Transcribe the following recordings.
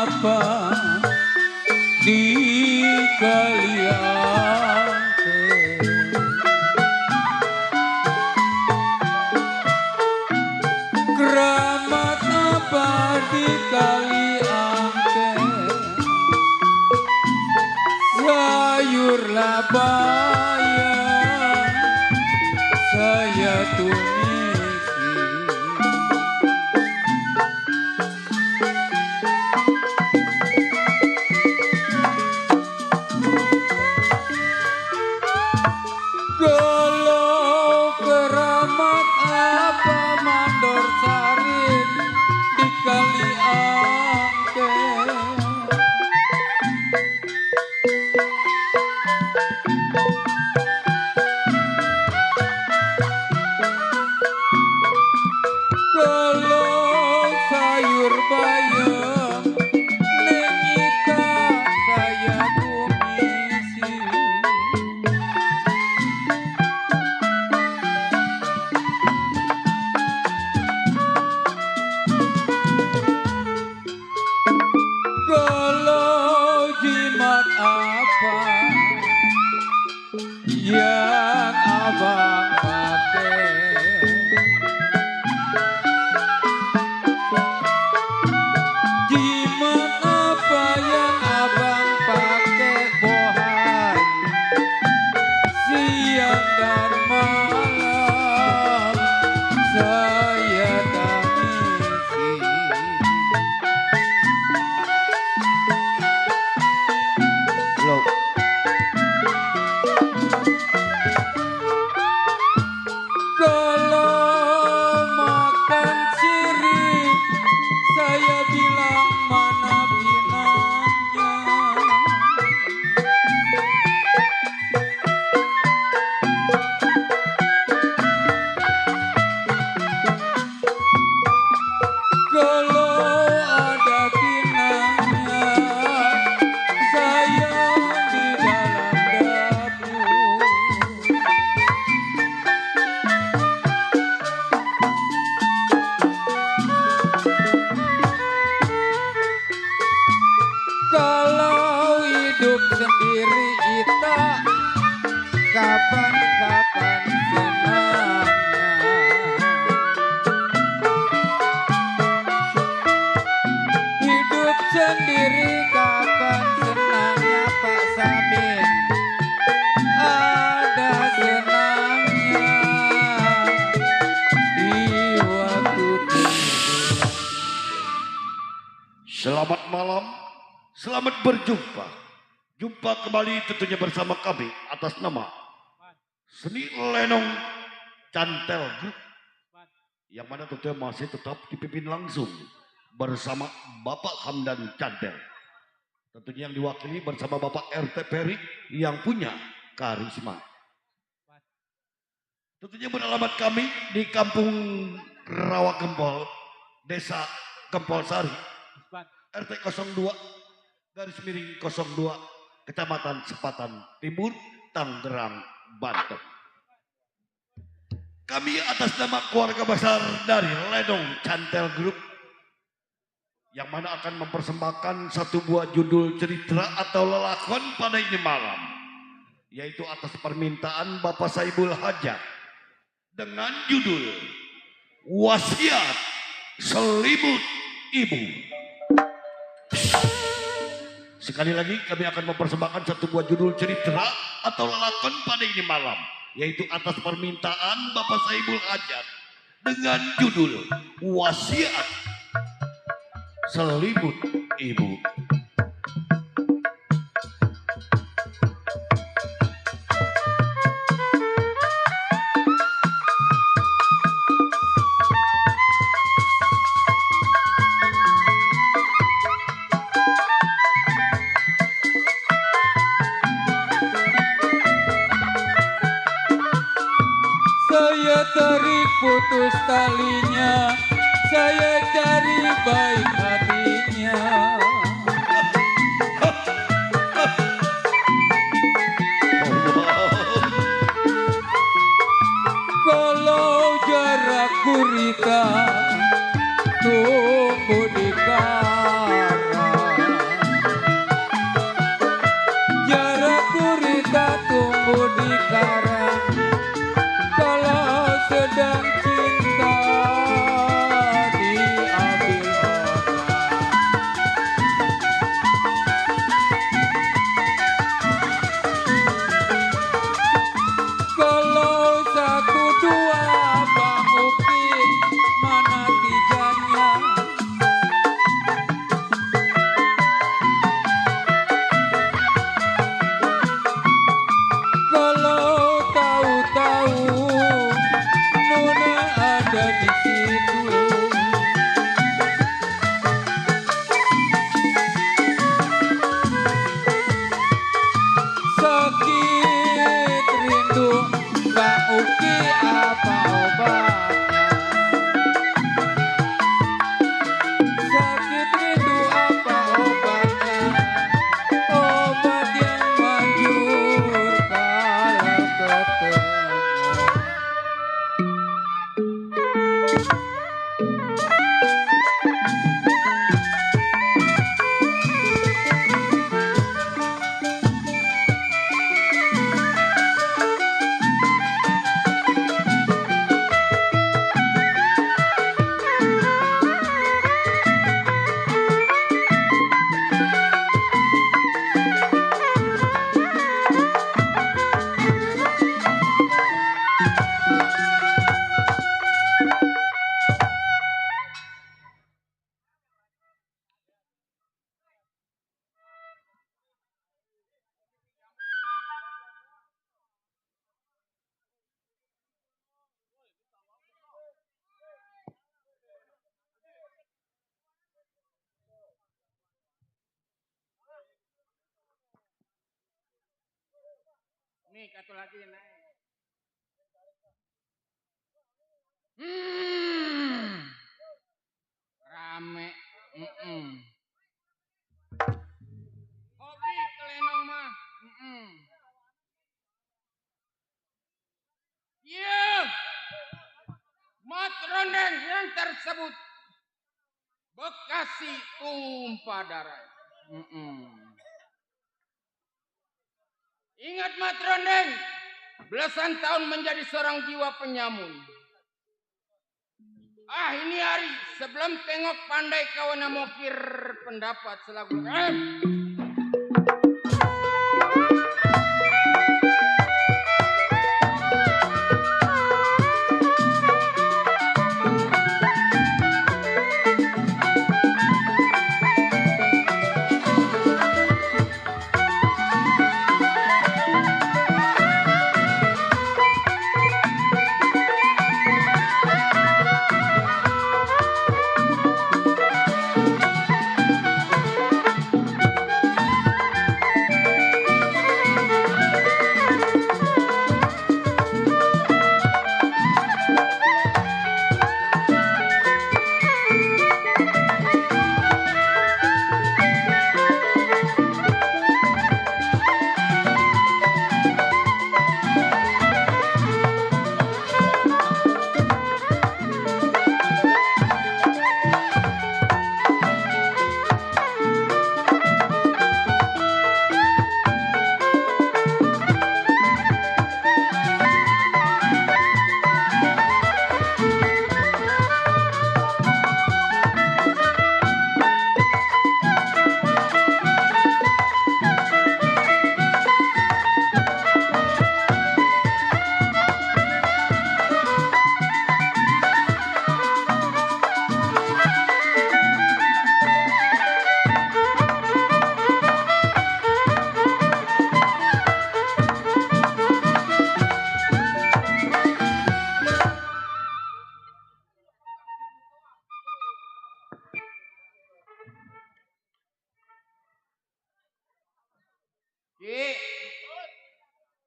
apa di kalian keramat apa di kaliangke sayur labayang saya tumisi kalau keramat apa mandor sarin di kaliangke kalau sayur bayam nengika saya kumisi kalau jimat apa yang abang pakai jimat apa yang abang pakai bohai siang dan malam saya tangisi loh kalau makan sirih saya bilang mana pinangnya kalau ada pinangnya saya di dalam dapur kalau hidup sendiri kita kapan-kapan senangnya hidup sendiri kapan senangnya Pak Samin ada senangnya di waktu tidur. Selamat malam, selamat berjumpa. Jumpa kembali tentunya bersama kami atas nama Seni Lenong Cantel Group, yang mana tentunya masih tetap dipimpin langsung bersama Bapak Hamdan Cantel. Tentunya yang diwakili bersama Bapak RT Peri yang punya karisma. Tentunya beralamat kami di Kampung Rawa Gempol, Desa Gempol Sari, RT 02/02, Kecamatan Sepatan Timur, Tangerang, Banten. Kami atas nama keluarga besar dari Lenong Cantel Group, yang mana akan mempersembahkan satu buah judul cerita atau lelakon pada ini malam, yaitu atas permintaan Bapak Saibul Hajat dengan judul Wasiat Selimut Ibu. Sekali lagi kami akan mempersembahkan satu buah judul cerita atau lelakon pada ini malam, yaitu atas permintaan Bapak Saibul Hajat dengan judul Wasiat Selimut Ibu. Saya tarik putus talinya, saya cari baik hatinya. Kalau jarak gurita tumbuh di karang, Nih, satu lagi naik. Rame. Hobi kelenong mah. Iya. Mat Rondeng yang tersebut Bekasi tumpah darah. Ingat Mat Rondeng, belasan tahun menjadi seorang jiwa penyamun. Ini hari sebelum tengok pandai kawan mokir pendapat selaku.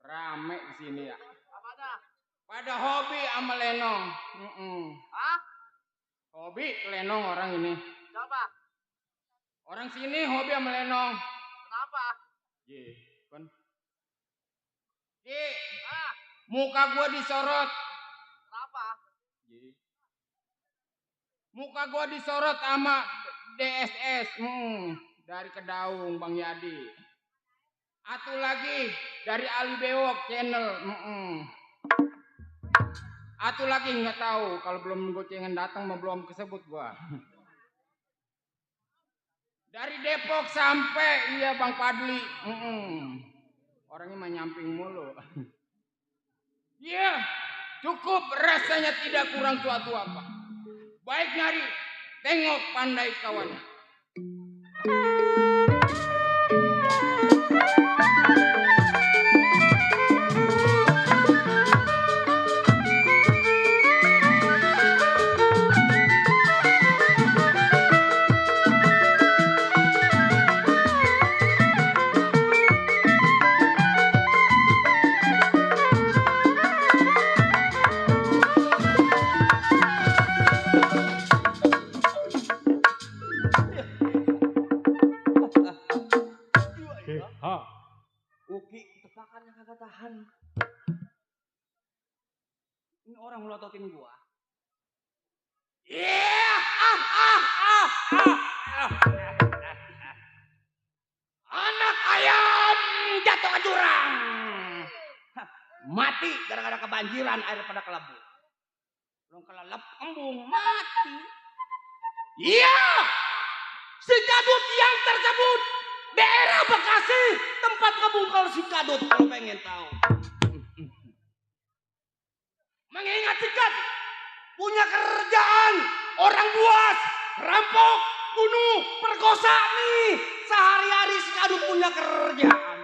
Rame di sini ya. Pada hobi sama lenong. Hobi lenong orang ini. Siapa? Orang sini hobi sama lenong. Kenapa? Kan. Muka gua disorot. Kenapa? Muka gua disorot sama DSS. Dari Kedaung Bang Yadi. Atu lagi dari Ali Bewok channel. Atu lagi nggak tahu kalau belum gocengan datang mah belum kesebut gua. Dari Depok sampai iya Bang Padli. Orangnya mah nyamping mulu. Iya, cukup rasanya tidak kurang suatu apa. Baik nyari, tengok pandai kawan. Uki tepakannya kagak tahan. Ini orang melototin gua. Anak ayam jatuh ke jurang. Mati gara-gara kebanjiran air pada kelabu. Belum kelelep embung mati. Iya. Si Kadut yang tersebut daerah Bekasi, tempat ngebungkal si Kadut kalau pengen tahu. Mengingat si Kadut punya kerjaan orang buas, rampok, bunuh, perkosa nih. Sehari-hari si Kadut punya kerjaan.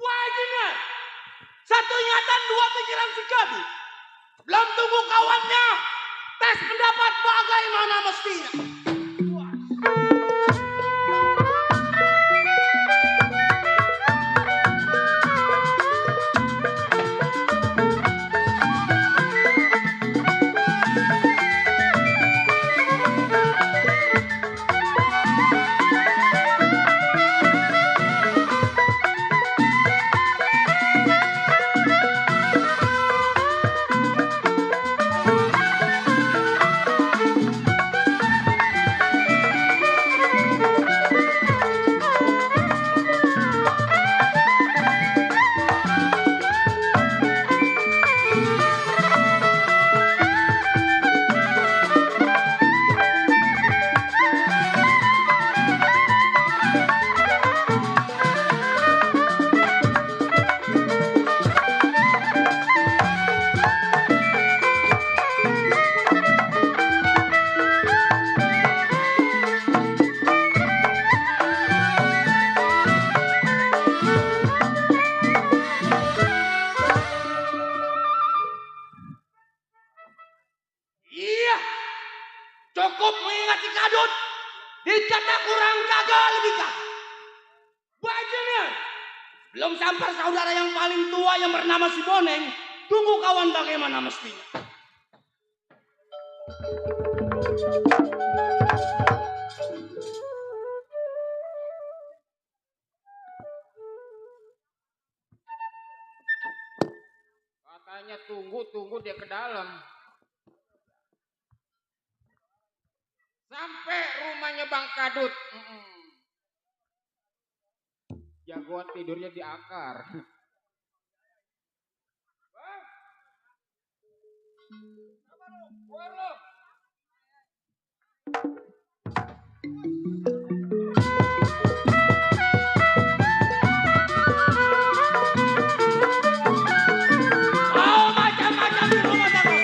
Wah gini, satu ingatan dua pikiran si Kadut. Belum tunggu kawannya, tes pendapat bagaimana mestinya. cukup mengingat si Kadut. Dicanda kurang jaga lebih kagak. Bajener. Belum sampai saudara yang paling tua yang bernama si Boneng. Tunggu kawan bagaimana mestinya. Katanya tunggu dia ke dalam. Sampai rumahnya Bang Kadut. Jagoan tidurnya di akar. Bang. Keluar lo. Mau macam-macam di rumah Dago.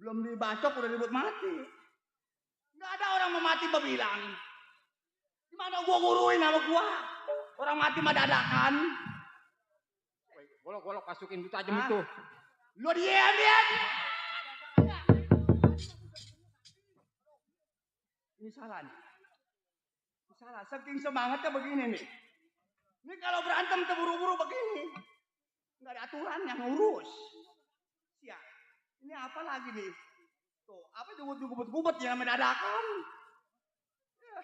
Belum dibacok udah ribut mati. Nggak ada orang mau mati bilang. Gimana gua guruin sama gua? Orang mati mah dadakan. Golok masukin itu tajam itu. Lu diam. Ini salah nih. Ini salah. Saking semangatnya begini nih. Ini kalau berantem terburu-buru begini. Nggak ada aturan yang ngurus. Siap. Ini apa lagi nih? Tuh, apa itu gubet-gubet yang dadakan? Ya,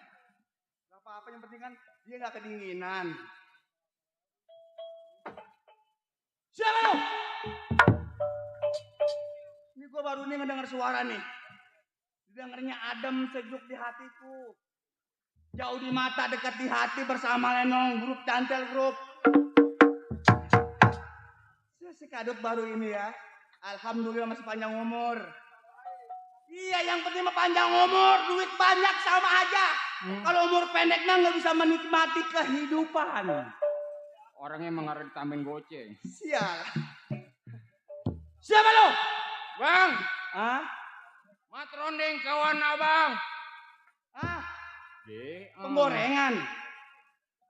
nggak apa-apa, yang penting kan dia nggak kedinginan. Siapa lu? Ini gue baru nih ngedengar suara nih. Dengarnya adem sejuk di hatiku. Jauh di mata dekat di hati bersama Lenong grup Cantel Grup. Si kadut baru ini ya. Alhamdulillah masih panjang umur. Iya, yang penting mah panjang umur, duit banyak sama aja. Kalau umur pendek mah nggak bisa menikmati kehidupan. Orangnya emang harus ditambahin goceng. Sial. Siapa lo? Bang, Hah? matrondeng kawan abang. Hah? De, Penggorengan.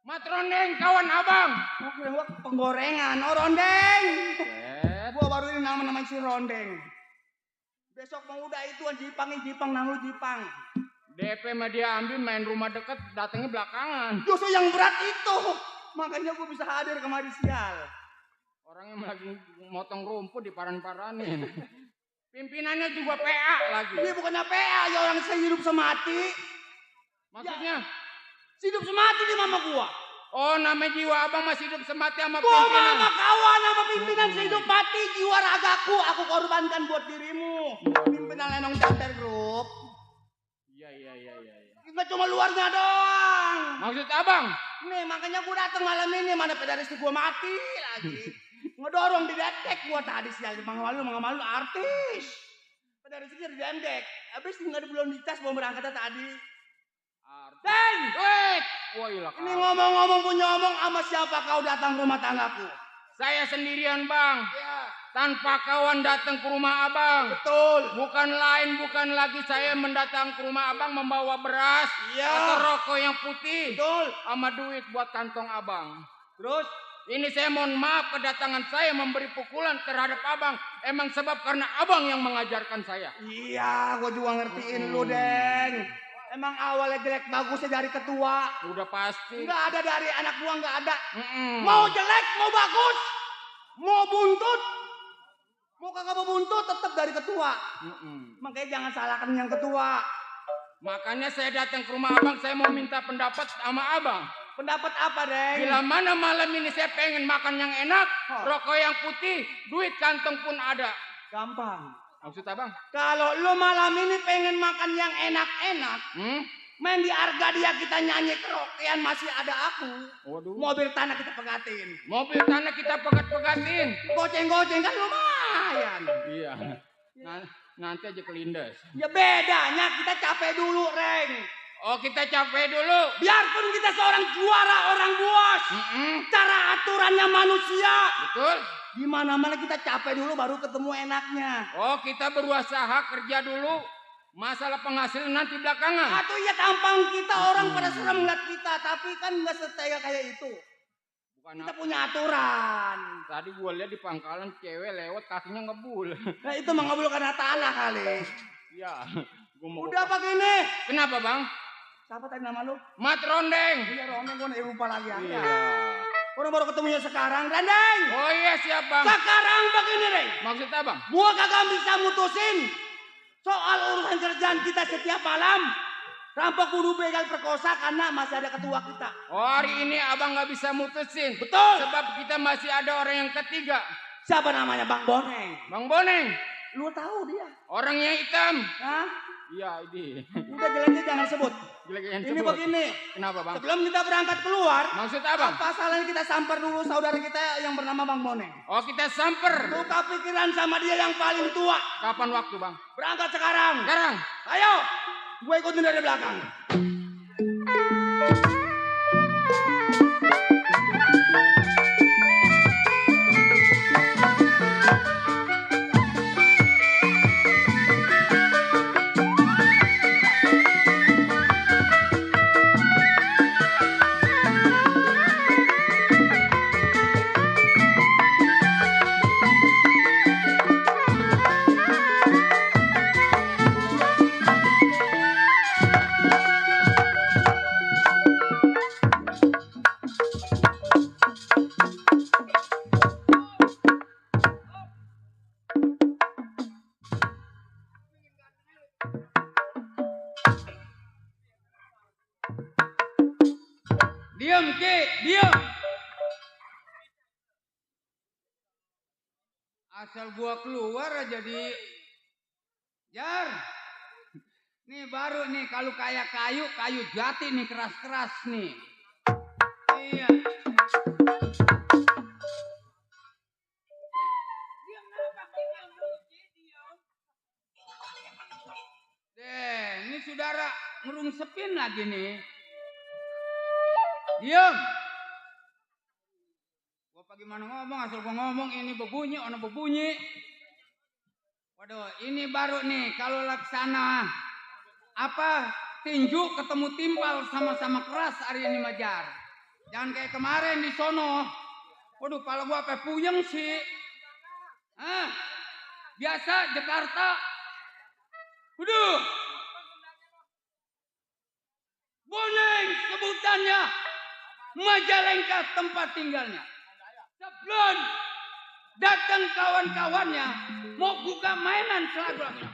matrondeng kawan abang. Oh, kira gua penggorengan. Oh, rondeng. Set. Gua baru ini nama si rondeng. Besok mau udah itu Jipang nang Jipang. DP mah dia ambil main rumah deket, datangnya belakangan. Justru yang berat itu. Makanya gua bisa hadir kemari sial. Orangnya lagi motong rumput di paran-paranin. Pimpinannya juga PA lagi. Dia bukannya PA, ya orang saya hidup semati. Maksudnya? Hidup semati di mama gua. Oh, namanya jiwa abang masih hidup semati sama Gua pimpinan. mama kawan sama pimpinan sehidup mati. Jiwa ragaku aku korbankan buat dirimu. Pimpinan Lenong Canter Group. Iya. Nggak cuma luarnya doang. Maksud abang? Nih makanya gua datang malam ini. Mana pedaris gua mati lagi. Ngedorong di detek gua tadi sial. Malu artis. Pedaris di dendek. Habis tinggal belum dicas mau berangkat tadi. Dan Wait! Wah, ini ngomong-ngomong punya omong sama siapa kau datang rumah tanggaku? saya sendirian bang. Ya, Tanpa kawan datang ke rumah abang. betul. Bukan lagi saya mendatang ke rumah abang membawa beras. Iya. Atau rokok yang putih. Betul. Sama duit buat kantong abang. Terus Ini saya mohon maaf kedatangan saya memberi pukulan terhadap abang. Emang sebab karena abang yang mengajarkan saya. iya, gua juga ngertiin lu, Deng. Emang awalnya jelek bagusnya dari ketua. Udah pasti. Nggak ada dari anak gua, nggak ada. Mm-mm. Mau jelek, mau bagus, mau buntut, mau kagak mau buntut, tetap dari ketua. Mm-mm. Makanya jangan salahkan yang ketua. Makanya saya datang ke rumah abang, saya mau minta pendapat sama abang. Pendapat apa, Deng? Bila mana malam ini saya pengen makan yang enak, Oh. rokok yang putih, duit kantong pun ada. Gampang. Maksud abang? Kalau lu malam ini pengen makan yang enak-enak, main di Argadia kita nyanyi kerokean masih ada aku. Waduh. Mobil tanah kita pegatin. Mobil tanah kita pegat-pegatin. Goceng-goceng kan lumayan. Iya. Nanti aja kelindes. Ya bedanya kita capek dulu, Reng. Oh, kita capek dulu. Biarpun kita seorang juara, orang bos. Cara aturannya manusia. Betul. Di mana-mana kita capek dulu baru ketemu enaknya. Oh, kita berusaha kerja dulu. Masalah penghasilan nanti belakangan. Atau ya tampang kita orang pada serem ngeliat kita, tapi kan nggak setia kayak itu. Bukan Kita punya aturan. Tadi gue lihat di pangkalan cewek lewat kakinya ngebul. Nah itu mah nggak boleh karena tanah kali. Iya. Gua mau Udah begini. Kenapa bang? Siapa tadi nama lu? Mat Rondeng. Iya Rondeng, gue lupa lagi ya. Iya. Orang baru ketemunya sekarang, Rondeng. Oh iya siap bang. Sekarang begini, Reng. Maksud abang? Gua kagak bisa mutusin soal urusan kerjaan kita setiap malam. Rampok, bunuh, begal, perkosa karena masih ada ketua kita. Oh hari ini abang nggak bisa mutusin. Betul. Sebab kita masih ada orang yang ketiga. Siapa namanya? Bang Boneng. Bang Boneng. Lu tahu dia? Orang yang hitam. Hah? Iya ini. Udah jeleknya jangan sebut. Jelek yang Ini sebut. begini. Kenapa bang? Sebelum kita berangkat keluar, Maksud abang? apa salahnya kita samper dulu saudara kita yang bernama Bang Boneng. Oh kita samper. Tukar pikiran sama dia yang paling tua. Kapan waktu bang? Berangkat sekarang. Sekarang. Ayo, gue ikutin dari belakang. Diam, Ki, diam. Asal gua keluar aja di Jar. Nih baru nih kalau kayak kayu jati nih keras-keras nih. Iya. Deh, ini saudara ngerungsepin lagi nih. Diam. Gua gimana ngomong, asal gua ngomong ini bebunyi, ono bebunyi. Waduh, ini baru nih kalau laksana apa tinju ketemu timpal sama-sama keras hari ini Majar. Jangan kayak kemarin di sono. Waduh, kepala gua apa puyeng sih. Biasa Jakarta. Waduh. Boneng sebutannya. Majalengka tempat tinggalnya. Sebelum datang kawan-kawannya mau buka mainan selagu-lagunya.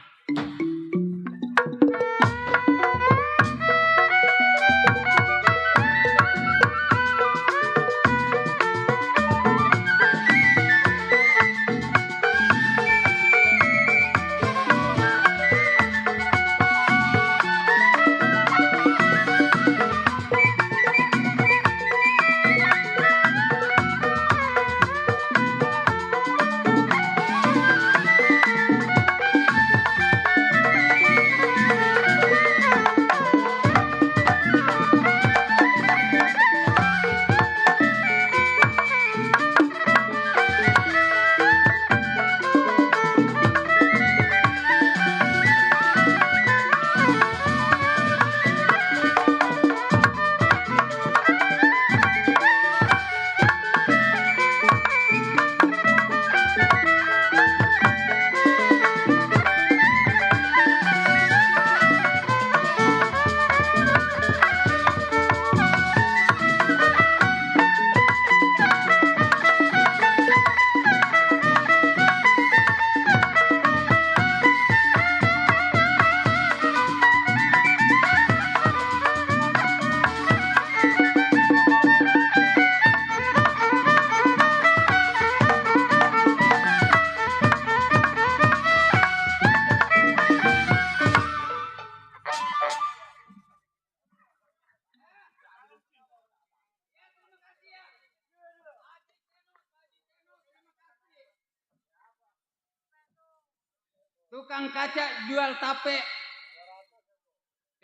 Tukang kaca jual tape.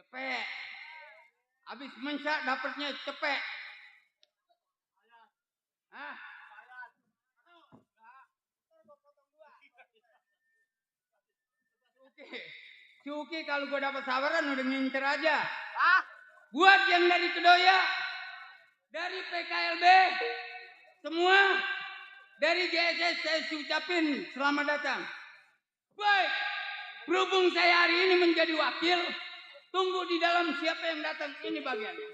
Cepek. Habis mencak dapatnya cepek. Hah? Cuki kalau gue dapat sawaran udah ngincer aja. Buat yang dari Kedoya, dari PKLB, semua dari JSS saya ucapin selamat datang. Baik, berhubung saya hari ini menjadi wakil, tunggu di dalam siapa yang datang, ini bagiannya.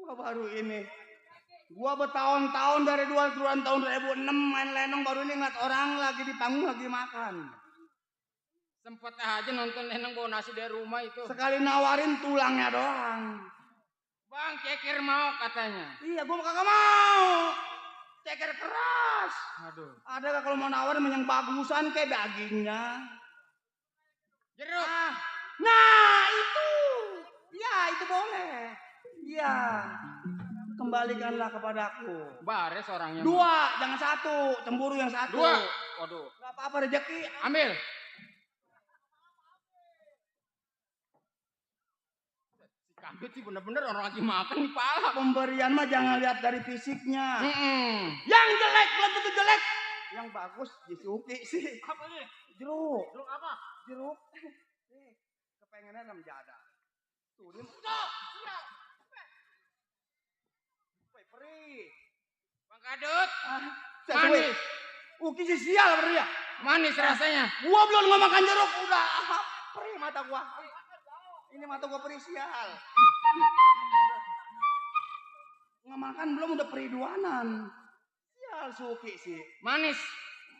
Gua baru ini. Gua bertahun-tahun dari tahun 2006 main lenong, baru ini ngeliat orang lagi di panggung lagi makan. Sempet aja nonton lenong bawa nasi dari rumah itu. Sekali nawarin tulangnya doang. Bang, ceker mau katanya. Iya, gua kagak mau. Ceker keras. Aduh. Ada gak kalau mau nawarin yang bagusan kayak dagingnya? Jeruk. Nah itu. Ya itu boleh. Iya. Kembalikanlah kepadaku. Bares orangnya. 2, jangan 1. Cemburu yang 1. 2. Waduh. Gak apa-apa rezeki. Ambil. Si kambit sih bener-bener orang lagi makan di pala. Pemberian mah jangan lihat dari fisiknya. Yang jelek belum tentu jelek. Yang bagus Jisuki sih. Apa ini? Jeruk. Jeruk apa? Jeruk. Kepengennya 6 jada. Tuh dia. Bang Kadut. Manis. Uki si sial bener ya. Manis rasanya. Gua belum ngemakan jeruk udah perih mata gua. Ini mata gua perih sial. Ngemakan belum udah perih duanan. Sial Suki sih. Manis.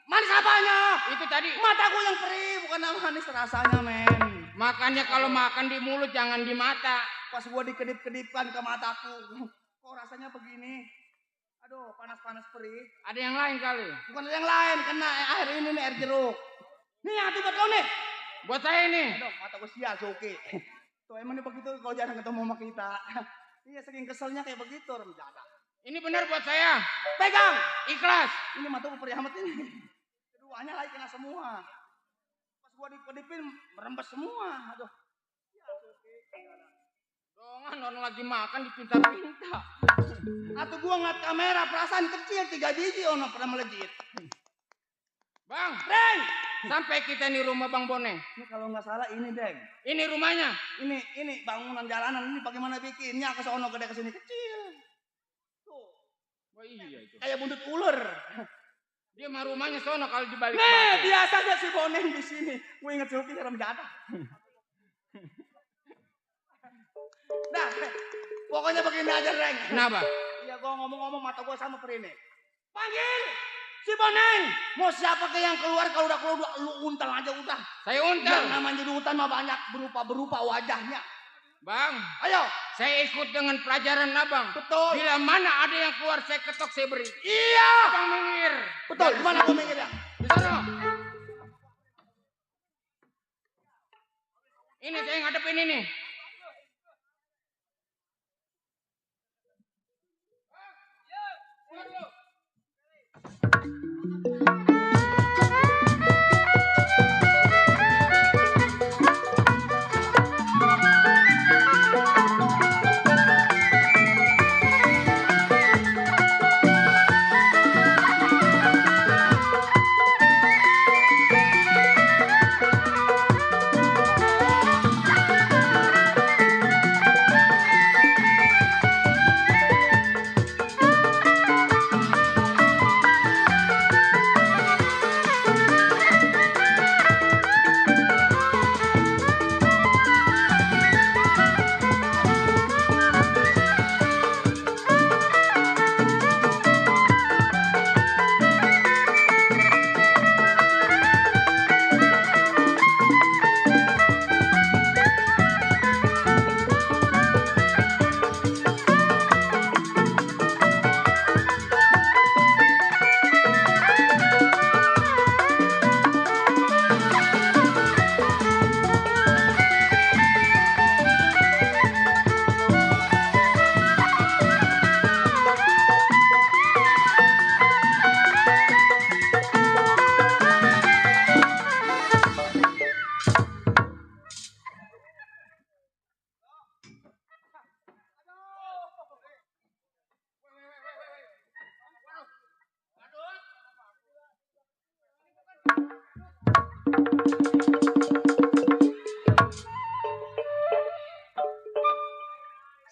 Manis apanya? Itu tadi. Mata gua yang perih bukan manis rasanya men. Makanya kalau makan di mulut jangan di mata. Pas gua dikedip-kedipkan ke mataku. Kok rasanya begini? Aduh, panas-panas perih. Ada yang lain kali. Bukan yang lain, kena air ini nih, air jeruk. Nih, atuh buat lo nih. Buat saya ini. Aduh, mata gue sial, Suki. Tuh emang nih begitu kalau jarang ketemu sama kita. Iya, saking keselnya kayak begitu orang jaga. Ini benar buat saya. Pegang. Ikhlas. Ini mata gue perih amat ini. Keduanya lagi kena semua. Pas gua dikedipin, merembes semua. Aduh. Sial, Suki. Dongan orang lagi makan dipinta-pinta. Atau gua ngeliat kamera perasaan kecil 3 biji ono pernah melejit. Bang, Deng, sampai kita nih rumah Bang Boneng. ini kalau nggak salah ini Deng. Ini rumahnya. Ini bangunan jalanan ini bagaimana bikinnya ke sono gede ke sini kecil. Tuh, Oh iya itu. kayak buntut ular. Dia mah rumahnya sono kalau dibalik Nih, batu. biasanya si Boneng di sini. Gue inget Suki serem jadah. Nah, pokoknya begini aja, Deng. Kenapa? Iya, gua ngomong-ngomong mata gua sama Prine. Panggil si Boneng. Mau siapa ke yang keluar kalau udah keluar lu untal aja udah. Saya untel. Yang namanya di hutan mah banyak berupa wajahnya. Bang, Ayo. saya ikut dengan pelajaran abang. Betul. Bila mana ada yang keluar saya ketok saya beri. Iya. Abang minggir. Betul. Gimana gua mikirnya? Di sana. Ini saya ngadepin ini.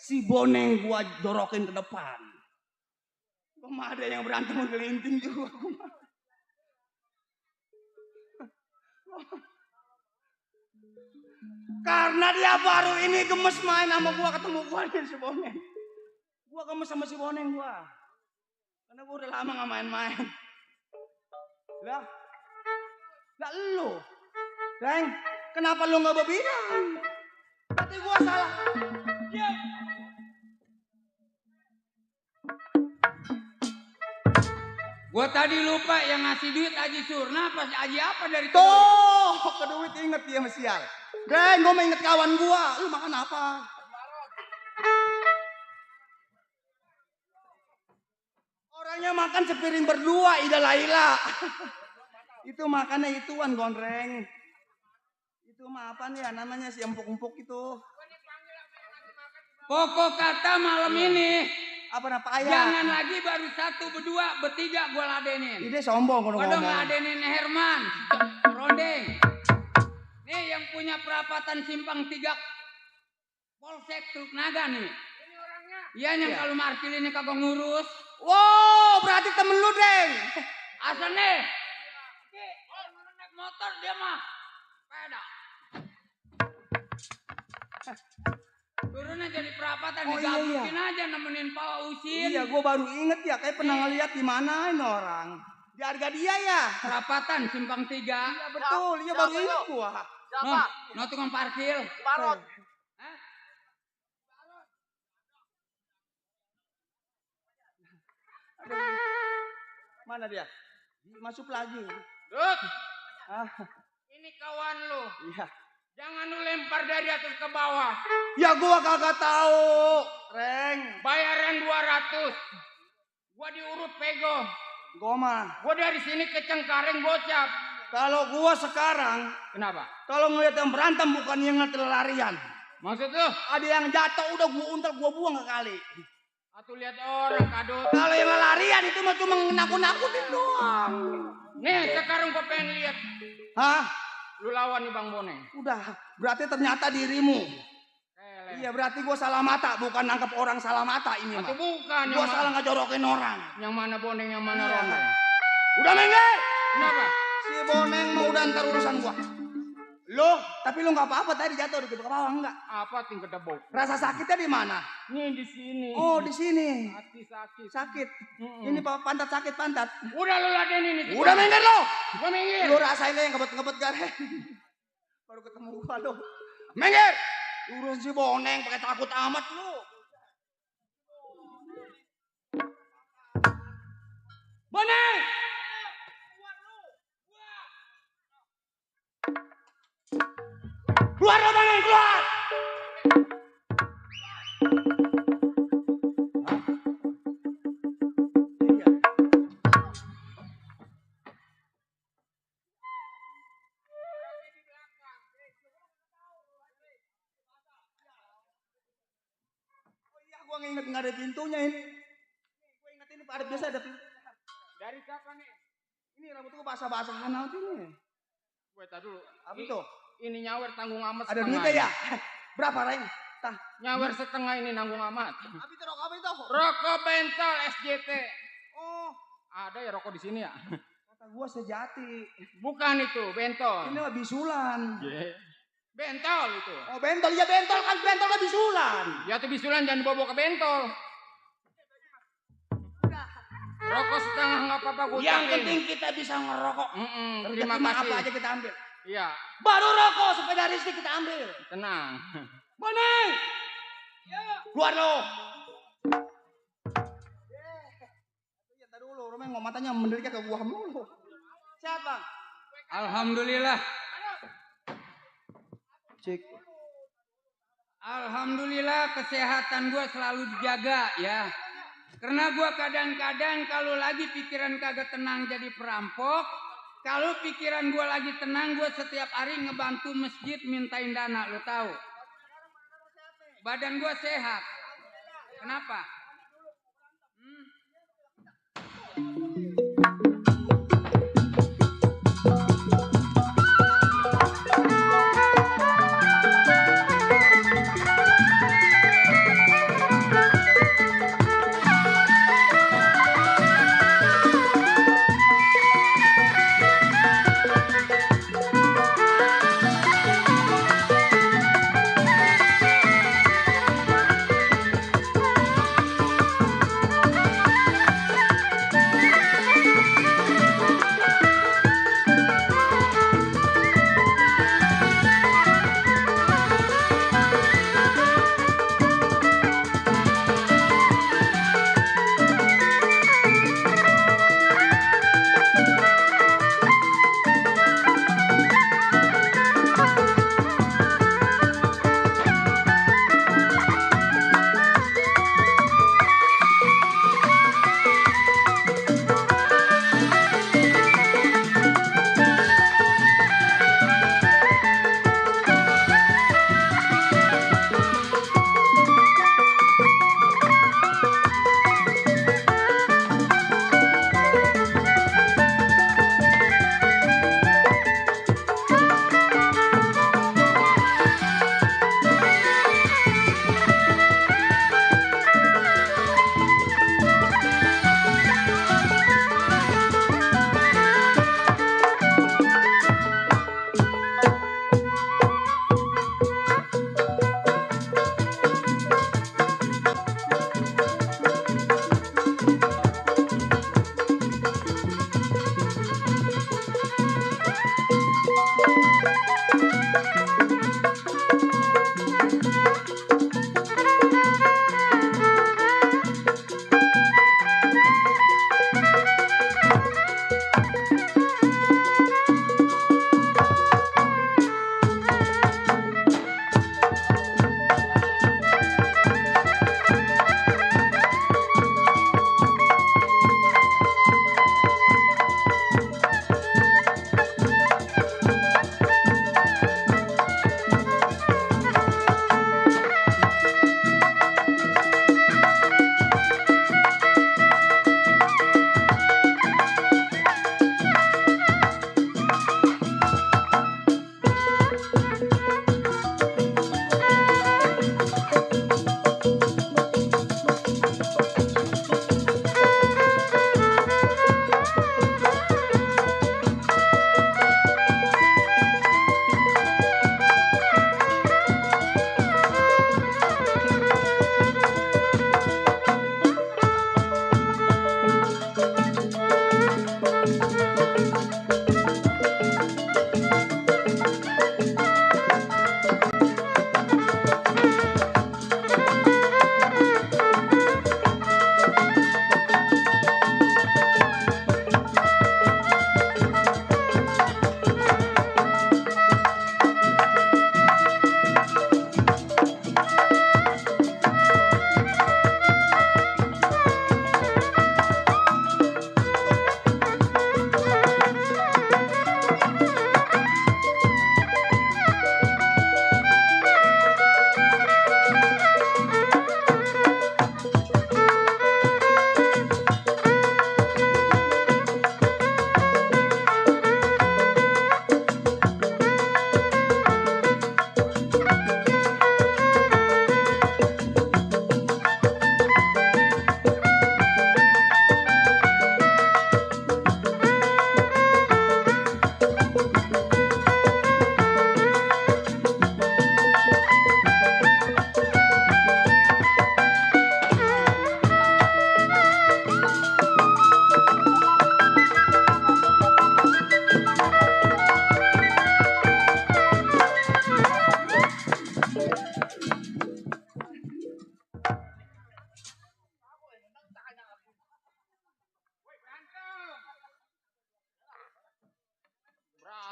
Si Boneng gua jorokin ke depan. Kok mah ada yang berantem ngelinting juga. Karena dia baru ini gemes main sama gua, ketemu gua nih si Boneng. Gua gemes sama si Boneng gua. Karena gua udah lama gak main-main. Lah lu. Deng, kenapa lu gak berbilang? Berarti gua salah. Diam. Gua tadi lupa yang ngasih duit Haji Surna pas Haji apa dari Tuh, ke duit inget dia sial. Deng, gua mau inget kawan gua. Lu makan apa? Orangnya makan sepiring berdua, Ida Laila. Itu makannya ituan gondreng. Itu mah apa nih ya namanya si empuk-empuk itu. Pokok kata malam ini Apa ayah? jangan lagi baru 1, berdua, bertiga gua ladenin. Ide sombong kalau Waduh ngomong. ngeladenin Herman, Rondeng. Nih yang punya perapatan Simpang 3 Polsek Truk Naga nih. Ini orangnya. Iya yang Iya. kalau markil ini kagak ngurus. Wow, berarti temen lu, Deng. Asal nih. Orang naik motor dia mah. Sepeda. Turunnya jadi perapatan, Oh, iya, digabukin aja nemenin Pak Usin. Iya, gue baru inget ya, kayak pernah ngeliat di mana ini orang. Di harga dia ya. Perapatan Simpang 3. Iya betul, iya baru inget gua. Siapa? No tukang parkir. Barot. Hah? Mana dia? Masuk lagi. Dut, Ah, ini kawan lu. iya. Jangan lu lempar dari atas ke bawah. Ya gua kagak tahu, Reng. Bayaran 200. Gua diurut pego. Gua mah. Gua dari sini ke Cengkareng gocap. Kalau gua sekarang, Kenapa? kalau ngeliat yang berantem bukan yang larian. Maksud lu? Ada yang jatuh udah gua untel gua buang ke kali. Atau lihat orang kadut. Kalau yang larian itu mah cuma nakut-nakutin doang. Nih sekarang gua pengen lihat. Hah? Lu lawan nih Bang Boneng. Udah, berarti ternyata dirimu. Kele. Iya, berarti gua salah mata, bukan nangkep orang salah mata ini Atau mah. bukan yang Gua salah ngejorokin orang. Yang mana Boneng, yang mana Iya. Ronde? Udah Mengge? Kenapa? Si Boneng mau udah ntar urusan gua. Lo, tapi lo nggak apa-apa tadi jatuh di ke bawah enggak? Apa tingkat debok? Rasa sakitnya di mana? Nih di sini. Oh, di sini. Hati sakit. Sakit. Mm-mm. Ini pantat sakit pantat. Udah lu ladenin itu. Udah Mengge lo. Gua minggir. Lo rasain yang ngebet-ngebet gare. Baru ketemu gua lo. Mengge. Urus si Boneng pakai takut amat lo. Boneng. Keluar lo Boneng, keluar. Iya. Oh iya, gua nginget nggak ada pintunya ini. Gua inget ini Pak Arif biasa ada pintu. Dari siapa nih? Ini rambut gua basah-basahan aja ini. Gue tadi dulu. Apa itu? Ini nyawer tanggung amat Ada setengah. duitnya ya? Berapa Reng? Tah. Nyawer setengah ini nanggung amat. Apa itu rokok apa itu? Rokok bentol SJT. Oh, Ada ya rokok di sini ya? kata gua sejati. Bukan itu, bentol. Ini mah bisulan. Bentol itu. Oh bentol, ya bentol kan bisulan. Ya tuh bisulan jangan dibawa ke bentol. Rokok setengah nggak apa-apa gue Yang ucapin. penting kita bisa ngerokok. Terima Rezeki mah kasih. apa aja kita ambil. Iya, Baru rokok sepeda listrik kita ambil. tenang. Boneng. Keluar lo. Ya tadi dulu, Romain ngomong matanya menderita ke gua mulu. Siapa? Alhamdulillah. Cik. Alhamdulillah kesehatan gue selalu dijaga ya. Karena gue kadang-kadang kalau lagi pikiran kagak tenang jadi perampok. Kalau pikiran gue lagi tenang gue setiap hari ngebantu masjid mintain dana, lo tahu. Badan gue sehat. Kenapa?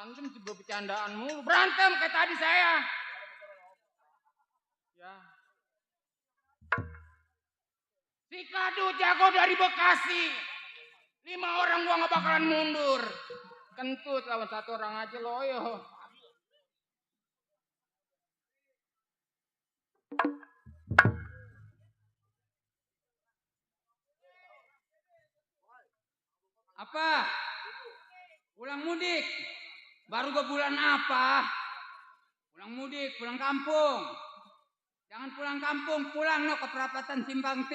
Berantem juga bercandaan mulu. Berantem kayak tadi saya. Ya. Si Kadu jago dari Bekasi. 5 orang gua nggak bakalan mundur. Kentut lawan 1 orang aja loyo. Apa? Pulang mudik. Baru ke bulan apa? Pulang mudik, pulang kampung. Jangan pulang kampung, pulang no ke perapatan Simpang 3.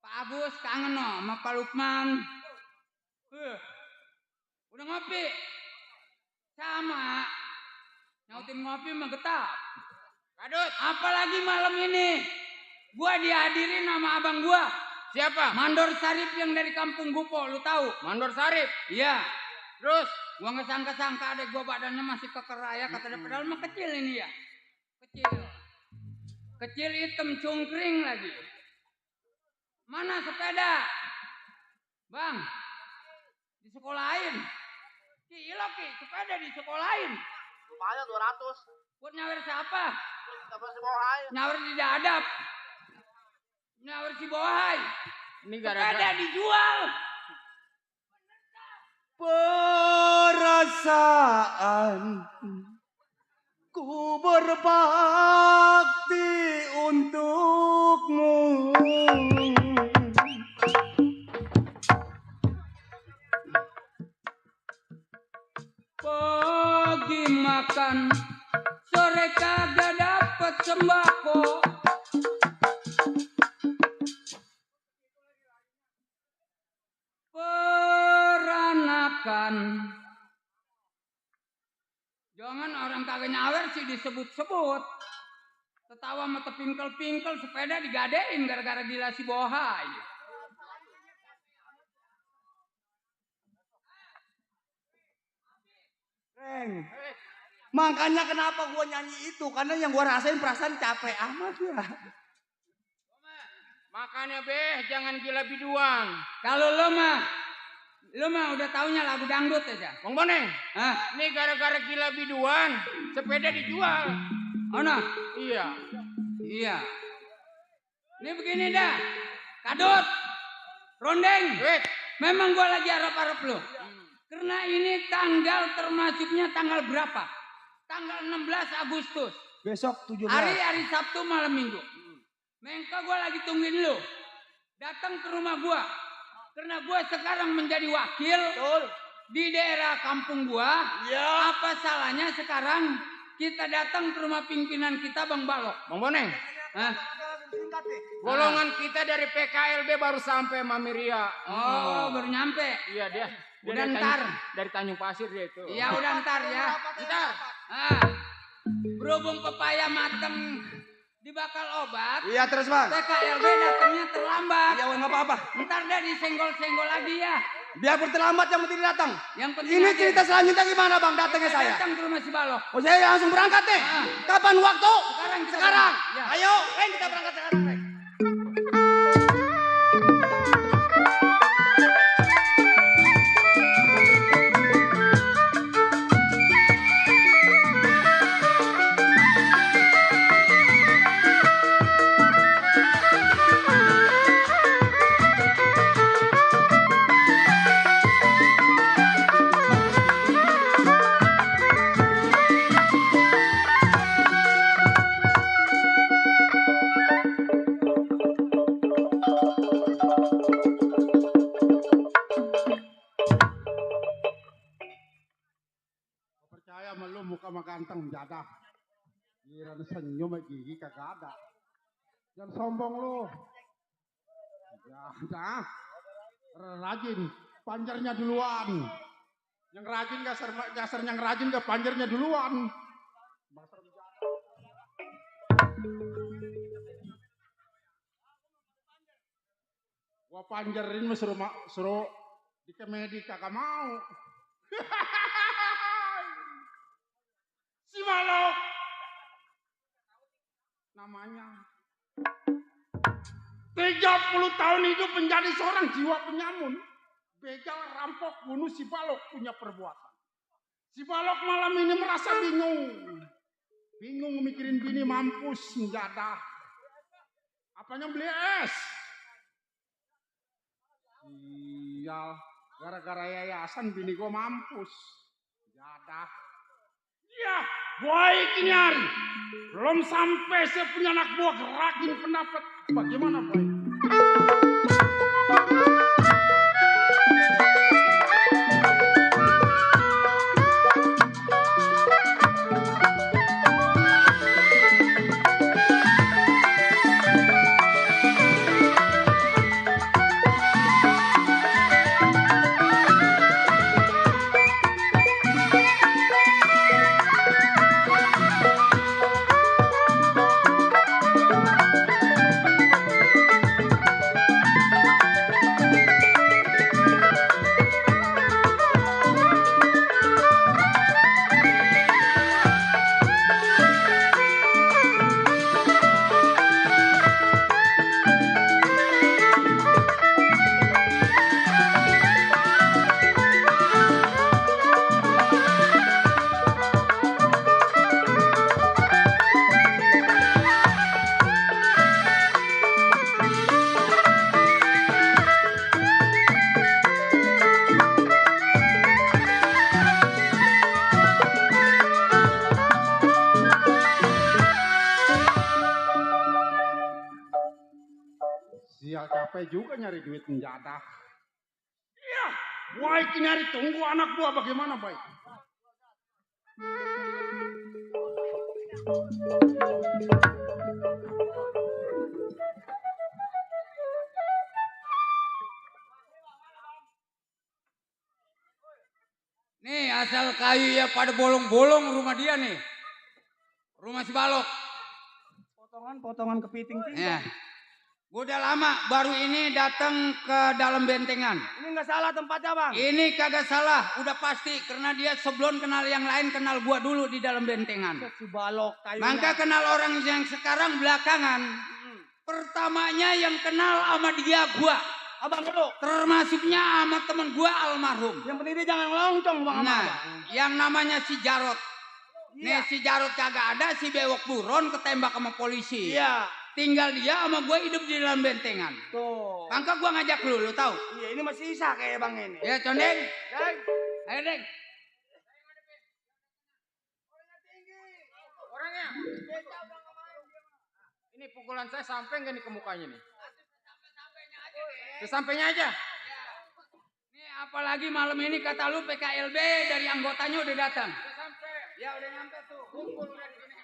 Pak Agus kangen no sama Pak Lukman. Udah ngopi? Sama. Nyautin ngopi mah getap. Kadut, apalagi malam ini? Gua dihadirin sama abang gua. Siapa? Mandor Sarip yang dari kampung Gupo, lu tahu? Mandor Sarip? Iya. Terus? Gua nggak sangka-sangka adek gua badannya masih kekeraya, kata dia padahal mah kecil ini ya. Kecil. Kecil hitam cungkring lagi. Mana sepeda? Bang, disekolahin. Gila Ki, sepeda disekolahin. Lumayan 200. Buat nyawer siapa? Dapat si Bohai. Nyawer di dadap. Nyawer si Bohai. Ini Sepeda dijual. Perasaan ku berbakti untukmu. Pagi makan, sore kagak dapet sembako. Peranakan. Jangan orang kagak nyawer sih disebut-sebut. Ketawa mata pingkel-pingkel sepeda digadein gara-gara gila si Bohai. Reng, makanya kenapa gua nyanyi itu, karena yang gua rasain perasaan capek amat ya. Makanya jangan gila biduan. Kalau lo mah udah taunya lagu dangdut aja. Bang Boneng, ini gara-gara gila biduan, sepeda dijual. Oh no? Iya. Ini begini dah, Kadut, Rondeng. Memang gua lagi harap-harap lo. Karena ini tanggal termasuknya tanggal berapa? Tanggal 16 Agustus. Besok 17. Hari Sabtu malam Minggu. Mengka gue lagi tungguin lu. Datang ke rumah gue. Karena gue sekarang menjadi wakil. Betul. Di daerah kampung gue. Ya. Apa salahnya sekarang kita datang ke rumah pimpinan kita Bang Balok. Bang Boneng. Golongan kita dari PKLB baru sampai Mamiria. Oh, baru nyampe. Iya dia. Udah ntar. Dari Tanjung Pasir dia itu. Iya udah ntar ya. Ntar. Berhubung pepaya mateng dibakal obat. Iya terus Bang. PKLB datangnya terlambat. Iya nggak apa-apa. Ntar dia disenggol-senggol lagi ya. Biar terlambat yang penting datang. Yang penting Ini aja. cerita selanjutnya gimana Bang datangnya saya? Datang ke rumah si Balok. Oh saya langsung berangkat nih. Kapan waktu? Sekarang. Ya. Ayo, kita berangkat sekarang. Reng. Percaya sama lu muka mah ganteng jadah. Giliran senyum gigi kagak ada. Jangan sombong lu. Jadah. Rajin, panjernya duluan. Yang rajin gasar yang rajin ke panjernya duluan. Gua panjerin mah suruh di kemedi kagak mau. Si Balok namanya 30 tahun hidup menjadi seorang jiwa penyamun, begal, rampok, bunuh si Balok punya perbuatan. Si Balok malam ini merasa bingung. Bingung mikirin bini mampus menjadah. Apanya beli es? Iya, gara-gara yayasan bini gua mampus. Jadah. Ya, baik ini hari. Belum sampai saya punya anak buah gerakin pendapat. Bagaimana baik? Sial capek juga nyari duit menjadah. Iya, baik ini hari tunggu anak buah bagaimana baik? Nih asal kayu ya pada bolong-bolong rumah dia nih. Rumah si Balok. Potongan kepiting. Ya. Gue udah lama baru ini datang ke dalam bentengan. Ini nggak salah tempatnya bang. Ini kagak salah, udah pasti karena dia sebelum kenal yang lain kenal gua dulu di dalam bentengan. Si Balok kayunya. Maka kenal orang yang sekarang belakangan. Pertamanya yang kenal sama dia gua. Abang dulu. Termasuknya sama temen gua almarhum. Yang penting dia jangan ngeloncong bang. Nah, abang. yang namanya si Jarot. Iya. Nih si Jarot kagak ada, si Bewok Buron ketembak sama polisi. Iya. Tinggal dia sama gua hidup di dalam bentengan. Tuh. Maka gua ngajak lu tahu. Iya ini masih sisa kayak bang ini. Ya Condeng. Deng. Ayo Deng. Orangnya. Ini pukulan saya sampai nggak nih ke mukanya nih? Sampainya aja. Nih apalagi malam ini kata lu PKLB dari anggotanya udah datang. Udah sampai. Ya udah nyampe tuh. Kumpul udah di sini.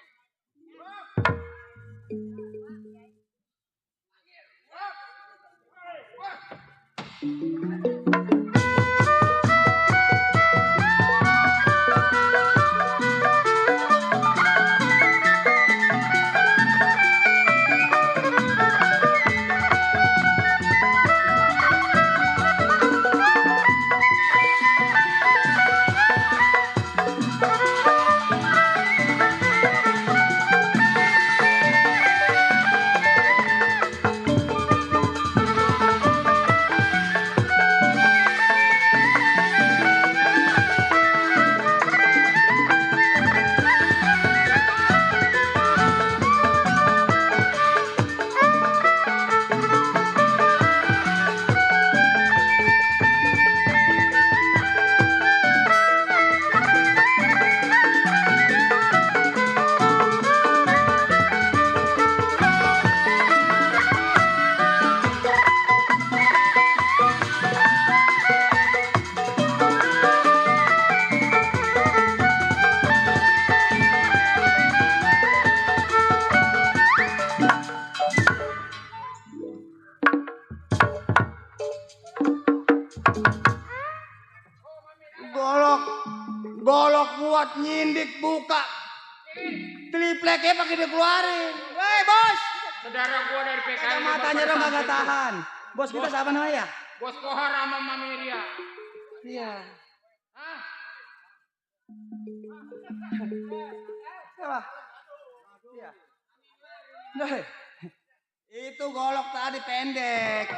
Golok buat nyindik buka. Tripleknya pakai dikeluarin. Hei bos. Saudara gua dari PKL. Matanya dong kagak tahan. Bos kita siapa namanya? Bos Kohar sama Mami Ria. Iya. Hah? Siapa? Iya. Nah, itu golok tadi pendek.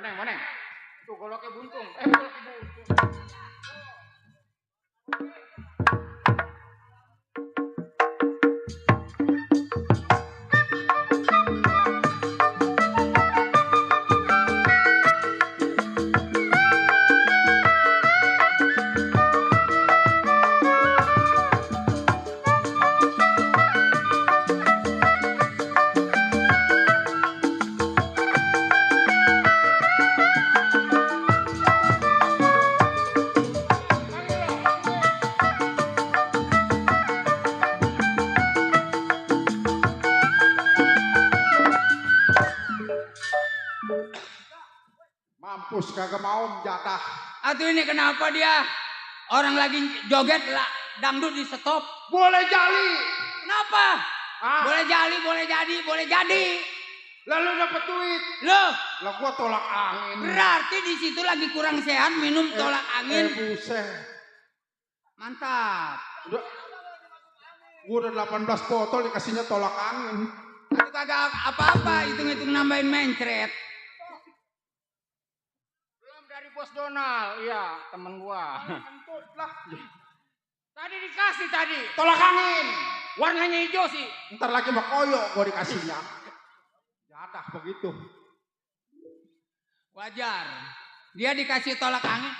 Mana? Tuh goloknya buntung. Goloknya buntung. Mampus kagak mau jatah. Atuh ini kenapa dia? Orang lagi joget lah, dangdut di stop. Boleh jali. Kenapa? Ah. Boleh jali, boleh jadi. Lalu dapat duit. Loh, Lah gua tolak angin. berarti di situ lagi kurang sehat minum tolak angin. Buset. Mantap. Gua udah 18 botol dikasihnya tolak angin. Itu kagak apa-apa, hitung-hitung nambahin mencret. Belum dari Bos Donald, iya temen gua. Kentut lah. Tadi dikasih tolak angin. Warnanya hijau sih. Ntar lagi mau koyok gua dikasihnya. Jadah begitu. Wajar. Dia dikasih tolak angin.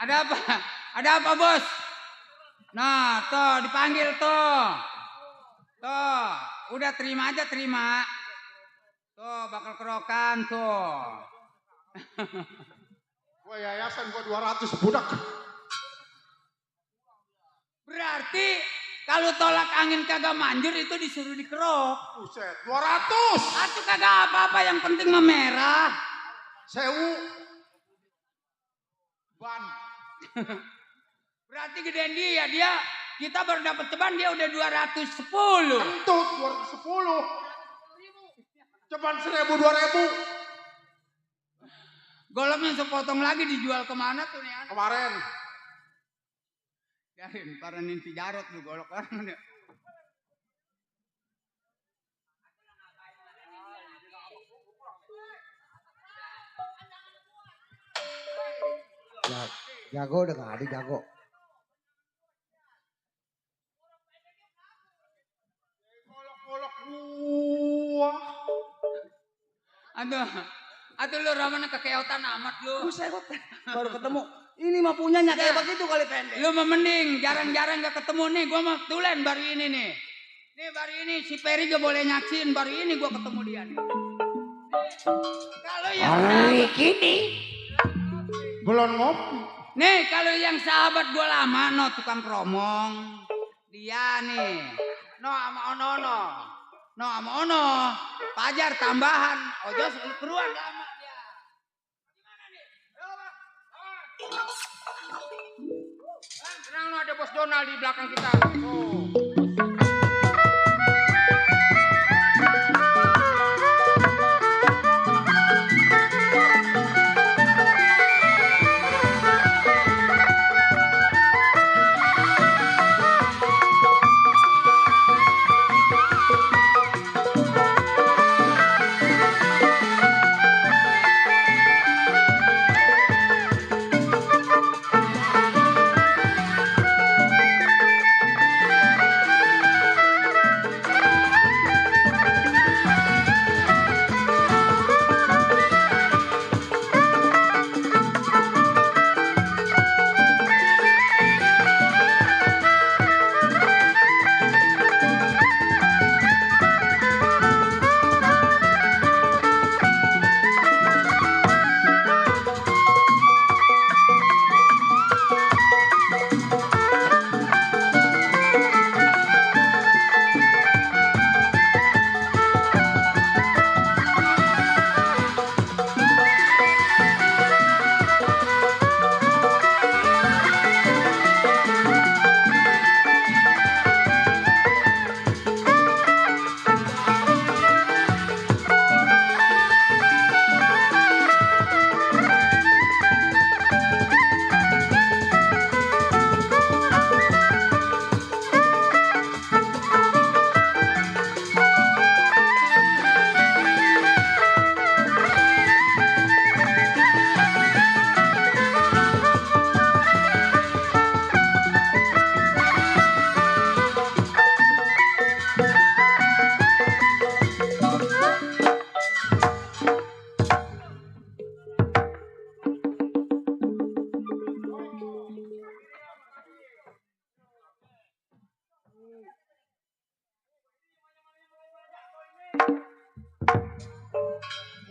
Ada apa? Ada apa, Bos? Nah, tuh dipanggil tuh. Tuh, udah terima aja, terima. Tuh, bakal kerokan tuh. Gua yayasan gua 200 budak. Berarti kalau tolak angin kagak manjur itu disuruh dikerok. Buset, 200. Atuh kagak apa-apa, yang penting memerah. Sewu. Ban. Berarti gedean dia kita baru dapat ceban dia udah 210. Kentut 210. Ceban 1.000 2.000. Goloknya sepotong lagi dijual kemana tuh nih? Kemarin. Biarin, paranin si Jarot lu golok orang. Jago udah gak ada jago. Golok-golok gua. Aduh lu ramana kekeotan amat lu. Buset, baru ketemu. Ini mah punyanya kayak begitu kali pendek. Lu mah mending jarang-jarang gak ketemu nih. Gua mah tulen baru ini nih. Nih baru ini si Peri gak boleh nyaksin. Baru ini gua ketemu dia nih. Kalau yang sahabat, Kini. Belum ngopi. nih kalau yang sahabat gua lama no tukang kromong. Dia nih. No sama ono no. No sama ono. Pajar tambahan. Ojo keruan lama dia. Gimana nih? Tenang no, ada Bos Donald di belakang kita. Tuh.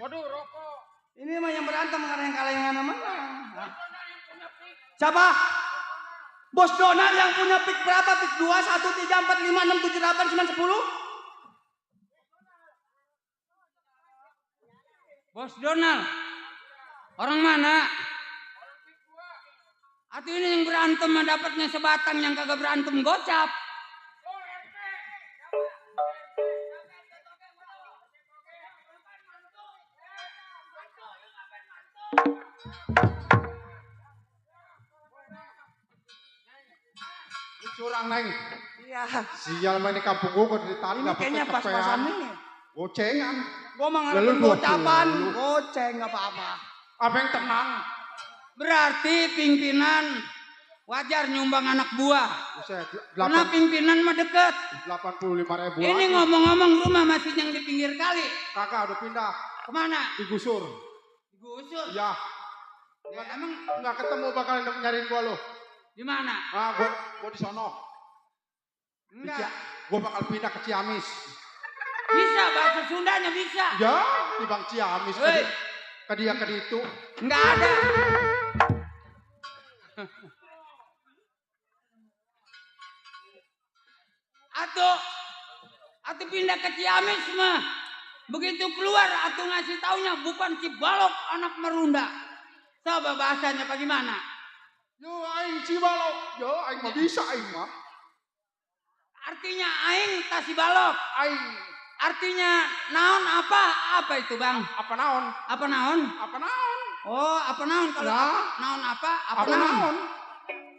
Waduh, rokok. Ini mah yang berantem karena yang kalah yang mana? Siapa? Bos Donald yang punya pick berapa? Pick 2, 1, 3, 4, 5, 6, 7, 8, 9, 10? Bos Donald. Orang mana? Atau ini yang berantem mah dapatnya sebatang, yang kagak berantem gocap. Ini curang, Neng. Iya. Sial main di kampung gua dari tadi Ini dapat kayaknya kecapean. pas-pasan ini. Gocengan. Gua mah Lalu ngarepin 20. gocapan. Goceng nggak apa-apa. Apa yang tenang? Berarti pimpinan wajar nyumbang anak buah. Buset, Karena pimpinan mah deket. 85.000. Ini ngomong-ngomong rumah masih yang di pinggir kali. Kakak udah pindah, Kemana? digusur. Digusur. Ya, Ya, emang nggak ketemu bakal nyariin gua lo. di mana? Ah, gua di sono. Enggak. Gua bakal pindah ke Ciamis. Bisa bahasa Sundanya bisa. Ya, di Bang Ciamis. Hei. Ke dia ke itu. Enggak ada. Atau pindah ke Ciamis mah. Begitu keluar atau ngasih taunya bukan Cibalok anak Merunda. Coba bahasanya bagaimana? Yo, aing Cibalok. Yo, aing mah bisa aing mah. Artinya aing Tasibalok. Aing Artinya naon apa? Apa itu, Bang? apa naon? Apa naon? Apa naon? Oh, apa naon? Kalau Nah. naon apa? Apa Apa naon? naon?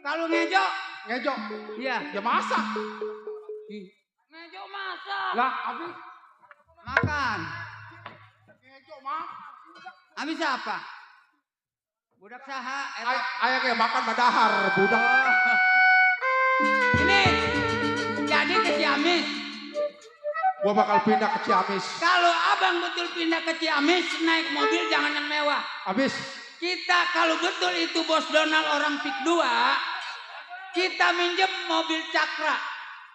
Kalau ngejo, Ngejok. iya. Ya masak. Ngejo masak. Lah, abis Makan. ngejok mah. Habis apa? Budak saha? Aya kayak makan badahar budak. Ini jadi ke Ciamis. Gua bakal pindah ke Ciamis. Kalau abang betul pindah ke Ciamis, naik mobil jangan yang mewah. Abis Kita kalau betul itu Bos Donald orang pik 2, kita minjem mobil Cakra.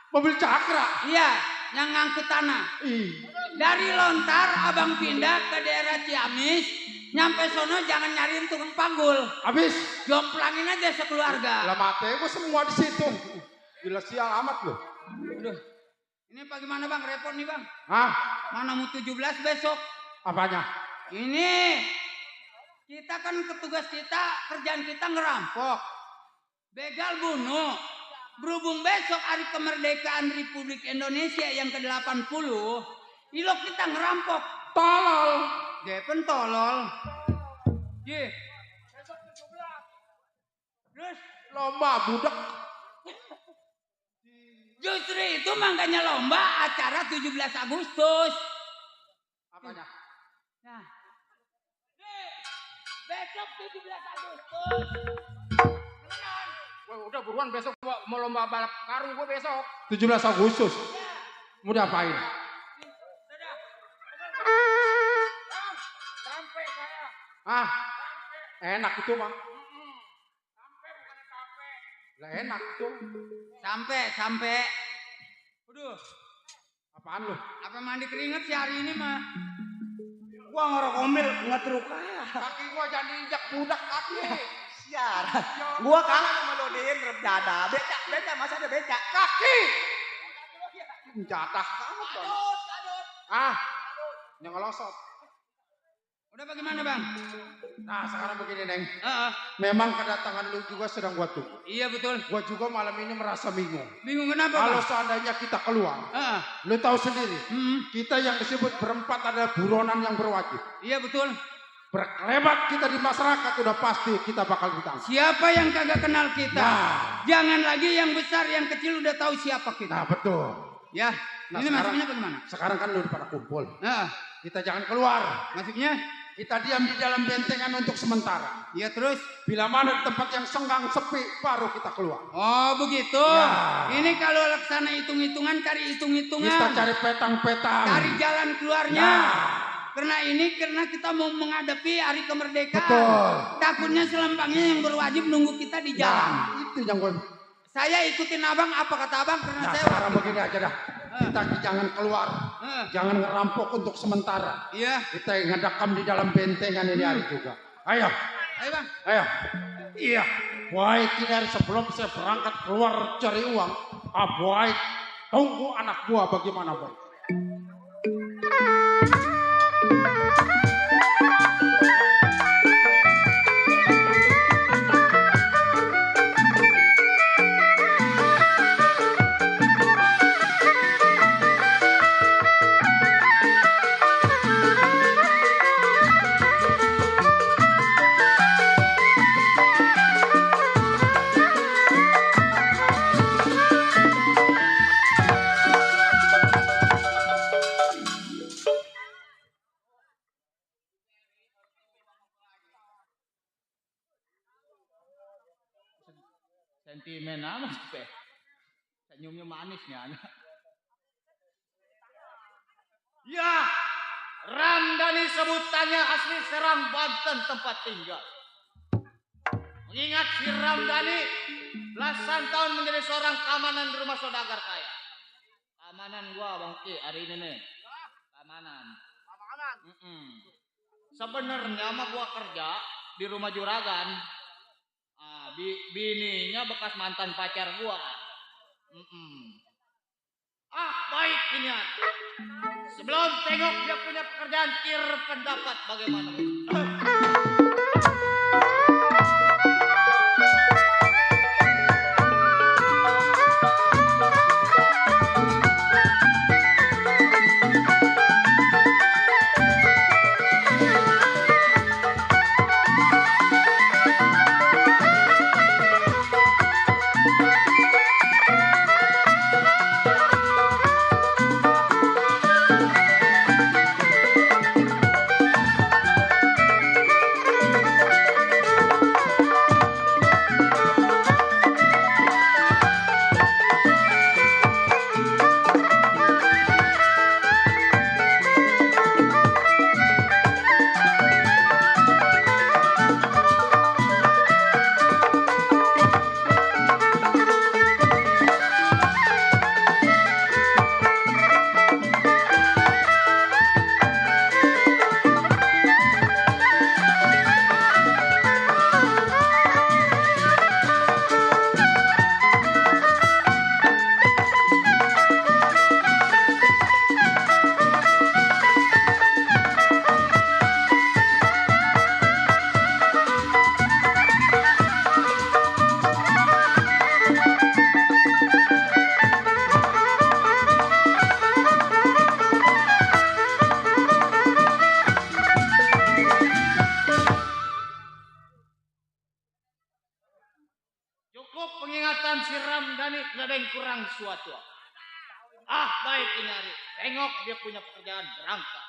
mobil Cakra. Iya, yang ngangkut tanah. Ih, Dari Lontar abang pindah ke daerah Ciamis, nyampe sono jangan nyariin tukang panggul. Habis Jomplangin aja sekeluarga. lah mate gue semua di situ. Gila sial amat loh. Aduh. Ini bagaimana bang? Repot nih bang. Hah? Mana mau 17 besok? Apanya? Ini kita kan petugas kita, kerjaan kita ngerampok, begal bunuh. Berhubung besok hari kemerdekaan Republik Indonesia yang ke-80, ilok kita ngerampok. Tolol. Depen tolol. Ye. Terus Lomba budak. justru itu makanya lomba acara 17 Agustus. Apanya? Nah, nih, besok 17 Agustus. Beneran. Wah, udah buruan besok mau lomba balap karung gue besok. 17 Agustus. Mau diapain? Dadah. Sampai saya. Ah, enak itu bang. Sampai bukan capek. Lah enak itu. Sampai. Waduh, Apaan lu? apa mandi keringet sih hari ini mah? Gua ngerokomil ngetruk. Kaki gua jadi injak budak kaki. Siar. Gua kangen sama lo Din, dada. Beca, masa ada beca? Kaki. Jatah amat bang. Adut. Ah, yang ngelosot. Udah bagaimana bang? Nah sekarang begini Neng. Memang Memang kedatangan lu juga sedang gua tunggu. iya betul. Gua juga malam ini merasa bingung. Bingung kenapa Kalau bang? seandainya kita keluar, lu tahu sendiri, kita yang disebut berempat adalah buronan yang berwajib. Iya betul. Berkelebat kita di masyarakat udah pasti kita bakal ditangkap. Siapa yang kagak kenal kita? Nah. Jangan lagi yang besar, yang kecil udah tahu siapa kita. Nah betul. Ya, Nah, ini sekarang- maksudnya bagaimana? Sekarang kan lu udah pada kumpul. Nah, Kita jangan keluar. maksudnya? Kita diam di dalam bentengan untuk sementara. Ya terus? Bila mana tempat yang senggang sepi, baru kita keluar. Oh begitu. Ya. Ini kalau laksana hitung-hitungan, cari hitung-hitungan. Kita cari petang-petang. Cari jalan keluarnya. Nah. Karena kita mau menghadapi hari kemerdekaan. Betul. Takutnya selempangnya yang berwajib nunggu kita di jalan. Nah, itu yang gue. Saya ikutin abang, apa kata abang? Karena Nah saya sekarang begini aja dah. Kita jangan keluar. Jangan ngerampok untuk sementara. Iya. Kita ngedekam di dalam bentengan ini hari juga. Ayo. Ayo bang. Ayo. Iya. Baik ini hari sebelum saya berangkat keluar cari uang. Baik. Tunggu anak buah bagaimana boy. Sentimen amat sih. Senyumnya manisnya anak. Ya, Ramdhani sebutannya asli Serang, Banten tempat tinggal. Mengingat si Ramdhani belasan tahun menjadi seorang keamanan di rumah saudagar kaya. Keamanan gua Bang Ki hari ini nih. Keamanan. Sebenarnya mah gua kerja di rumah juragan. Bininya bekas mantan pacar gua. Baik ini. Sebelum tengok dia punya pekerjaan, kir pendapat bagaimana? sesuatu. Ah, baik ini Ari. Tengok dia punya pekerjaan berangkat.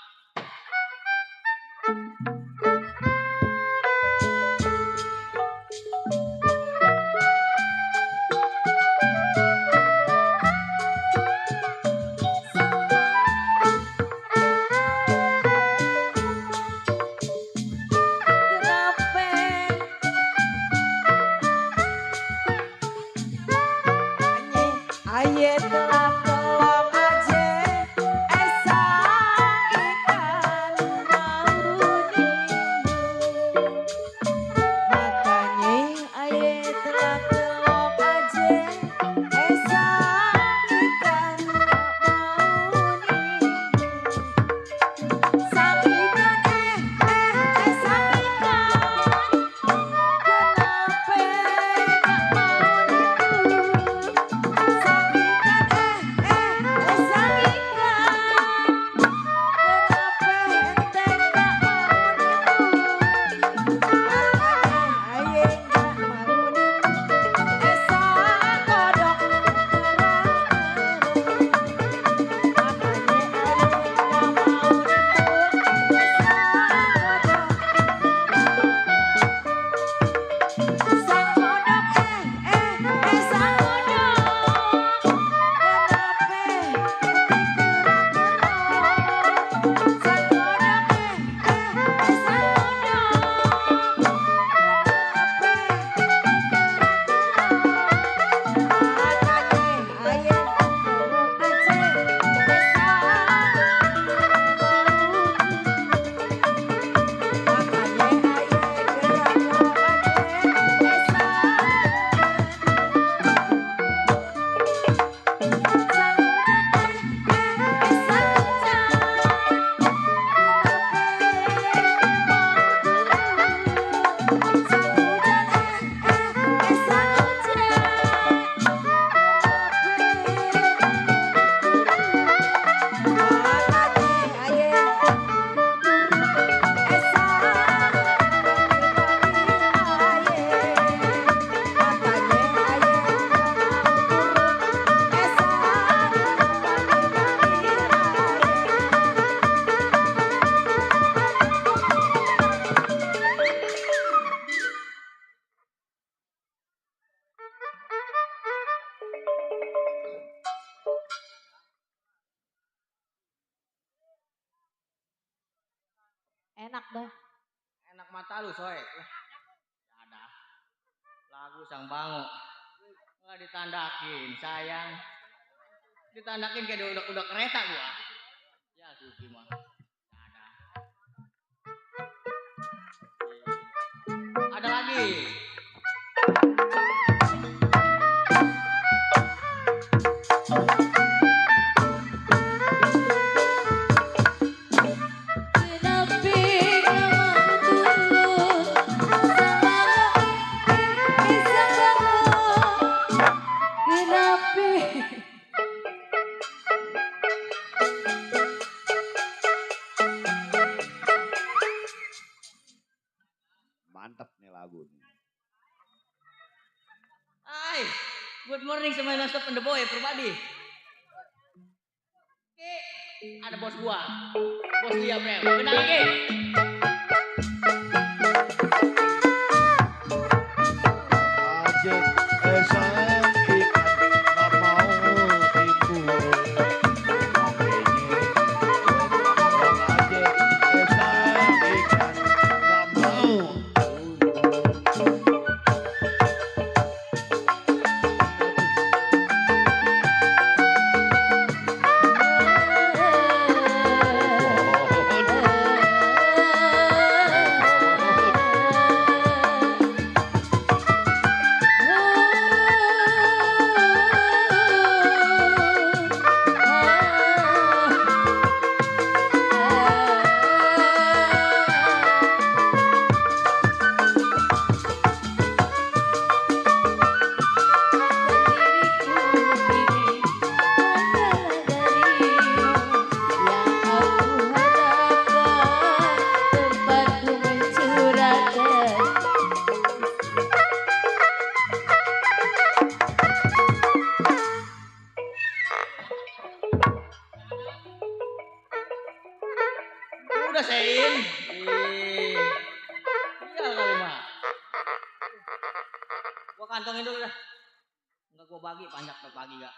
Aye telah kelok aje esa ikan mauruni makanya aye telah kelok aje esa ikan mauruni sapikan sapikan kenapa gak mau nipu enak dah. Enak mata lu, Soe. Ada. Lagu Sang Bango. Enggak ditandakin, sayang. Ditandakin kayak udah kereta gua. Ya, Suki mah. Ada. Ada lagi. Mantap nih lagu nih. Hai, good morning semua non-stop on the boy, Purbadi. Oke, ada bos gua. Bos dia, Bro. Kenal lagi. Ajek esa ikan gak mau tipu. Ajek esa ikan gak mau. udah sein. Iya kali mah. Gua kantongin dulu dah. Enggak gua bagi, panjang tuh bagi enggak.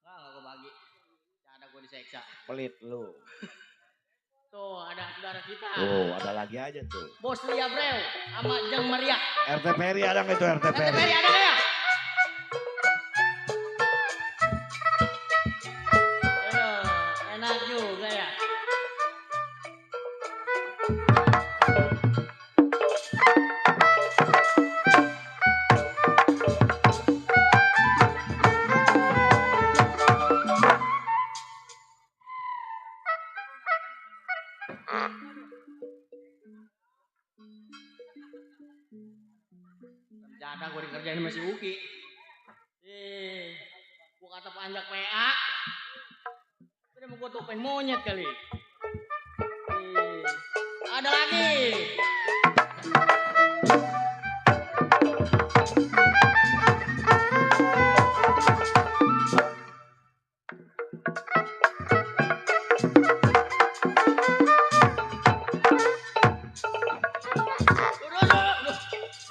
Enggak gua bagi. Ada gua diseksa. Pelit lu. Tuh, ada saudara kita. Oh, ada lagi aja tuh. Bos Lia Breu sama Jeng Maria. RT Peri ada nggak itu RT RT Peri? Peri ada nggak ya? Aduh, enak juga ya. Jada gue dikerjain masih Uki. Gue kata panjang PA. Udah mau gue topeng monyet kali. Ada lagi.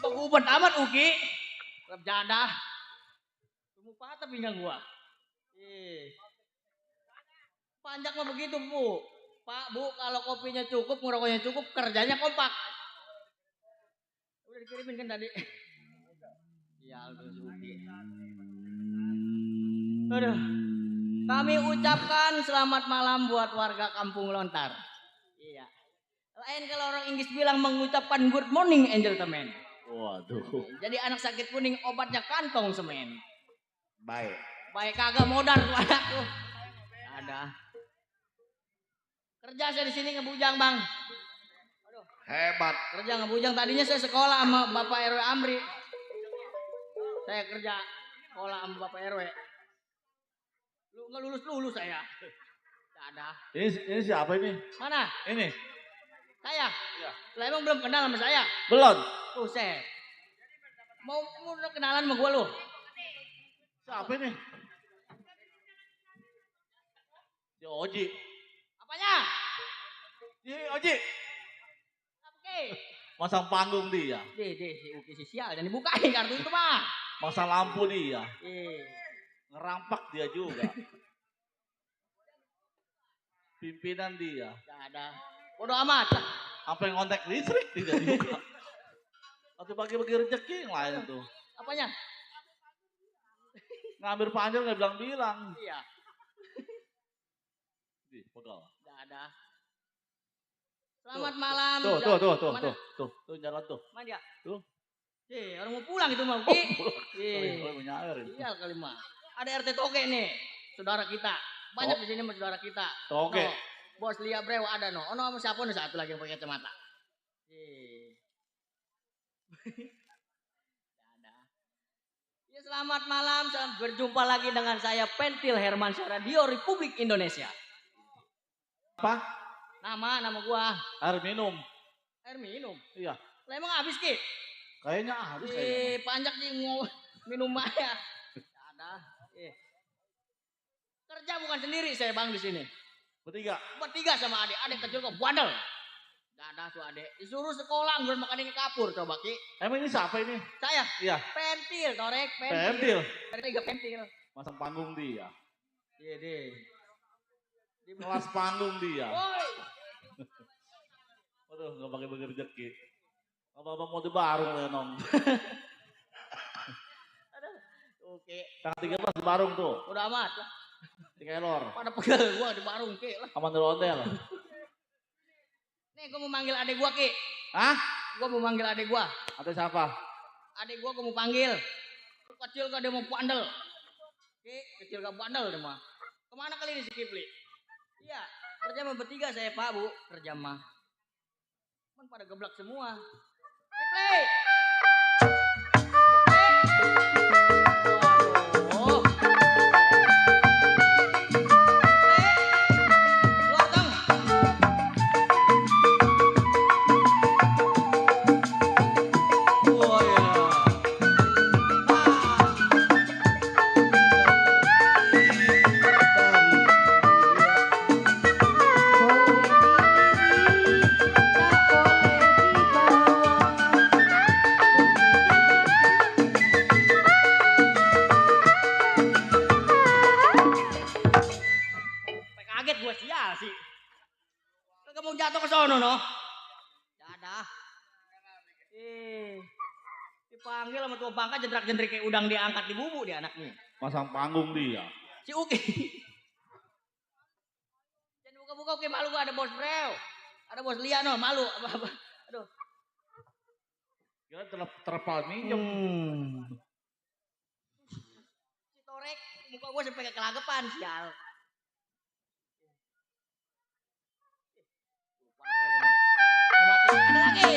Bagubet amat Uki. Rep jadah. Tunggu patah pinggang gua. Panjang mah begitu, Bu. Pak, Bu, kalau kopinya cukup, ngerokoknya cukup, kerjanya kompak. Udah dikirimin kan tadi. Ya, udah Uki. Aduh. Kami ucapkan selamat malam buat warga Kampung Lontar. Iya. Lain kalau orang Inggris bilang mengucapkan good morning, gentlemen. Waduh. Jadi anak sakit kuning obatnya kantong semen. Baik. Baik kagak modal tuh anakku. Ada. Kerja saya di sini ngebujang, Bang. Aduh. Hebat. Kerja ngebujang. Tadinya saya sekolah sama Bapak RW Amri. Saya kerja sekolah sama Bapak RW. Lu nggak lulus saya. Gak ada. Ini siapa ini? Mana? Ini. Saya. Iya. Lah emang belum kenal sama saya. Belum. Buset. Mau udah kenalan sama gua lu? Siapa ini? Si Oji. Apanya? Si Oji. Oke. Masang panggung dia. Deh, si Uki si sial jangan dibukain kartu itu mah. Masang lampu dia. Eh. Ngerampak dia juga. Pimpinan dia. Gak ada. Bodoh amat lah. Sampai ngontek listrik tidak juga. Atau bagi-bagi rezeki yang lain tuh. Apanya? Ngambil panjang nggak bilang-bilang. Iya. Ih, pegal. Gak ada. Selamat malam. Tuh jalan tuh. Mana dia? Tuh. Orang mau pulang itu mau Uki. Kalau menyair itu. Iya kali mah. Ada RT Toge nih, saudara kita. Banyak di sini sama saudara kita. Toge. No, Bos Lia Breu ada no. Ono sama siapa nih satu lagi yang pakai kacamata. Ada. Ya selamat malam, berjumpa lagi dengan saya Pentil Hermansyah Radio Republik Indonesia. Apa? Nama gua. Air minum. Air minum. Iya. Lah emang habis Ki? Kayaknya habis kayaknya. Panjak sih minum aja. Ada. Kerja bukan sendiri saya Bang di sini. Bertiga sama adik. Adik kecil kok bandel. Gak ada tuh adik. Disuruh sekolah ngurus makan ini kapur coba Ki. Emang ini siapa ini? Saya. Iya. Pentil, Torek, Pentil. Ada 3 pentil. Masang panggung dia. Iya deh. Di kelas panggung dia. Woi. Waduh, nggak pakai rezeki. Abang mau di Barung Lenong. Aduh. Oke. Tanggal 13 di Barung tuh. Udah amat lah. Di Kelor. Pada pegel gua di Barung Ki lah. Aman dari hotel. Nih gua mau manggil adik gua Ki. Hah? Gua mau manggil adik gua. Atau siapa? Adik gua mau panggil. Kecil gak dia mau bandel. Ki, kecil gak bandel dia mah. Kemana kali ini si Kipli? Iya, kerja mah bertiga saya Pak Bu. Kerja mah. Kan pada geblak semua. Kipli! Waduh. Keluar dong. Oh ya. sial sih. Kagak mau jatuh ke sono no. Dadah. Dipanggil sama tua bangka jendrak-jendrik kayak udang diangkat di bubuk dia anaknya. Pasang panggung dia. Si Uki. Jangan buka-buka Uki malu gua ada bos Brew. Ada bos Lia no malu. Aduh. Ya terpal minjem. Si Torek muka gua sampai ke kelagapan sial. Ada lagi.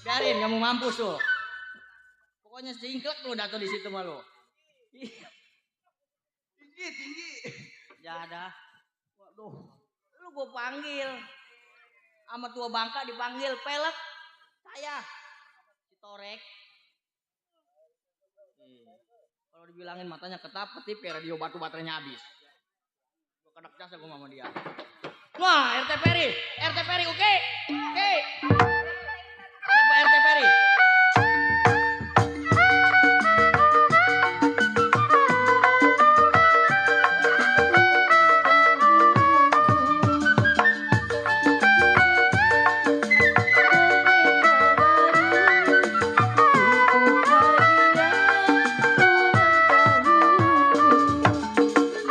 Biarin kamu mampus tuh. Pokoknya singklek lu dato di situ malu. Tinggi. Ya ada. Waduh. Lu gua panggil. Sama tua bangka dipanggil pelek. Saya. Si Torek. Kalau dibilangin matanya ketap-ketip ya radio batu baterainya habis. Gua kedak jasa gua sama dia. Wah, RT Peri, oke. Oke. Ada Pak RT Peri.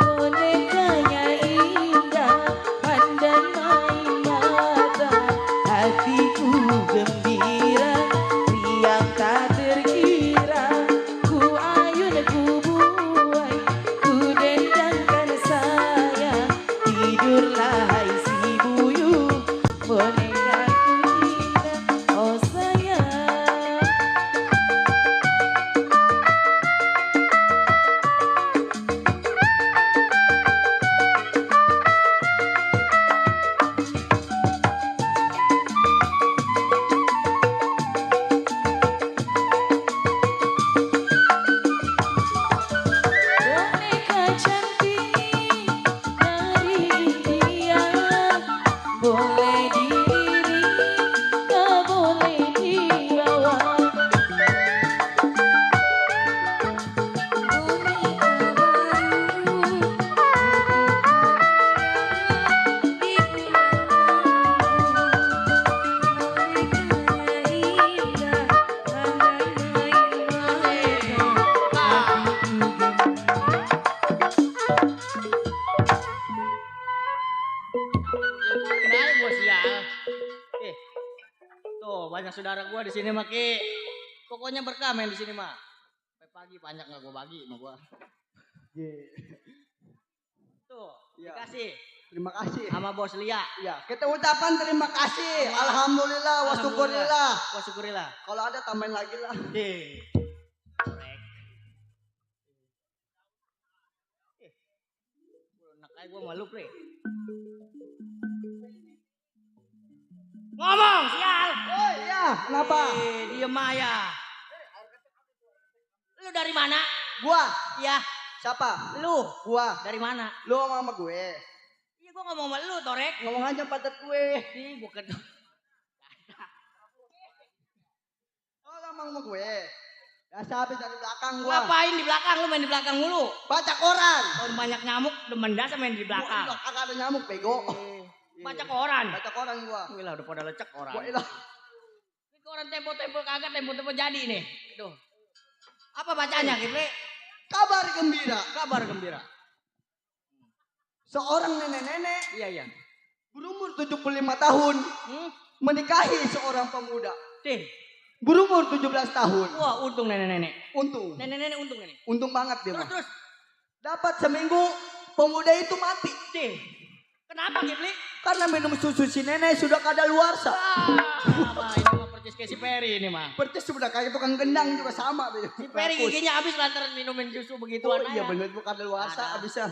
Bonekanya indah, pandai main mata, hatiku gembira, riang tak terkira, ku ayun ku buai, ku dendangkan sayang, tidurlah hai si buyut, bonekaku indah, oh sayang. Boneka cantik dari India, boleh diri, tak boleh dibawa. Boneka baru, di bonekanya indah, pandai main Kenal gua sial. Tuh banyak saudara gua di sini mah Ki. Pokoknya berkah main di sini mah. Sampai pagi banyak nggak gua bagi sama gua. Tuh, dikasih Terima kasih. sama bos Lia. Ya, kita ucapan terima kasih. Alhamdulillah wa syukurillah. Wah syukurilah. Kalau ada tambahin lagi lah. Korek. Enak aja gua malu, Pre. Ngomong, sial. Oh iya, kenapa? Diem aja. Lu dari mana? Gua, Iya, siapa? lu. Gua. Dari mana? Lu ngomong sama gue. Iya, gua ngomong sama lu, Torek. Ngomong aja padat gue. Ih, bukan. Oh, ngomong sama gue. Biasa habis dari belakang gua. Ngapain di belakang? Lu main di belakang mulu. Baca koran. Kalau banyak nyamuk, demen dasar main di belakang. Gua kagak ada nyamuk bego. Baca koran. Baca koran gua. Wih lah, udah pada lecek orang. Gua ilah. Ini koran tempo-tempo kagak, tempo-tempo jadi nih. Tuh. Apa bacanya, Kipli? Kabar gembira. Kabar gembira. Seorang nenek-nenek Iya, iya. berumur 75 tahun Hmm? menikahi seorang pemuda Tin. berumur 17 tahun. Wah, untung nenek-nenek. Untung. Nenek-nenek untung ini. Untung banget dia. Terus, mah. terus. Dapat seminggu pemuda itu mati. Tin. Kenapa, Kipli? Karena minum susu si nenek sudah kadaluarsa. Apa ini mah percis kayak si Peri ini mah. Percis sudah kayak tukang gendang juga sama. Si Peri giginya habis lantaran minumin susu begituan Oh iya aja. bener itu kadaluarsa Ada. abisnya.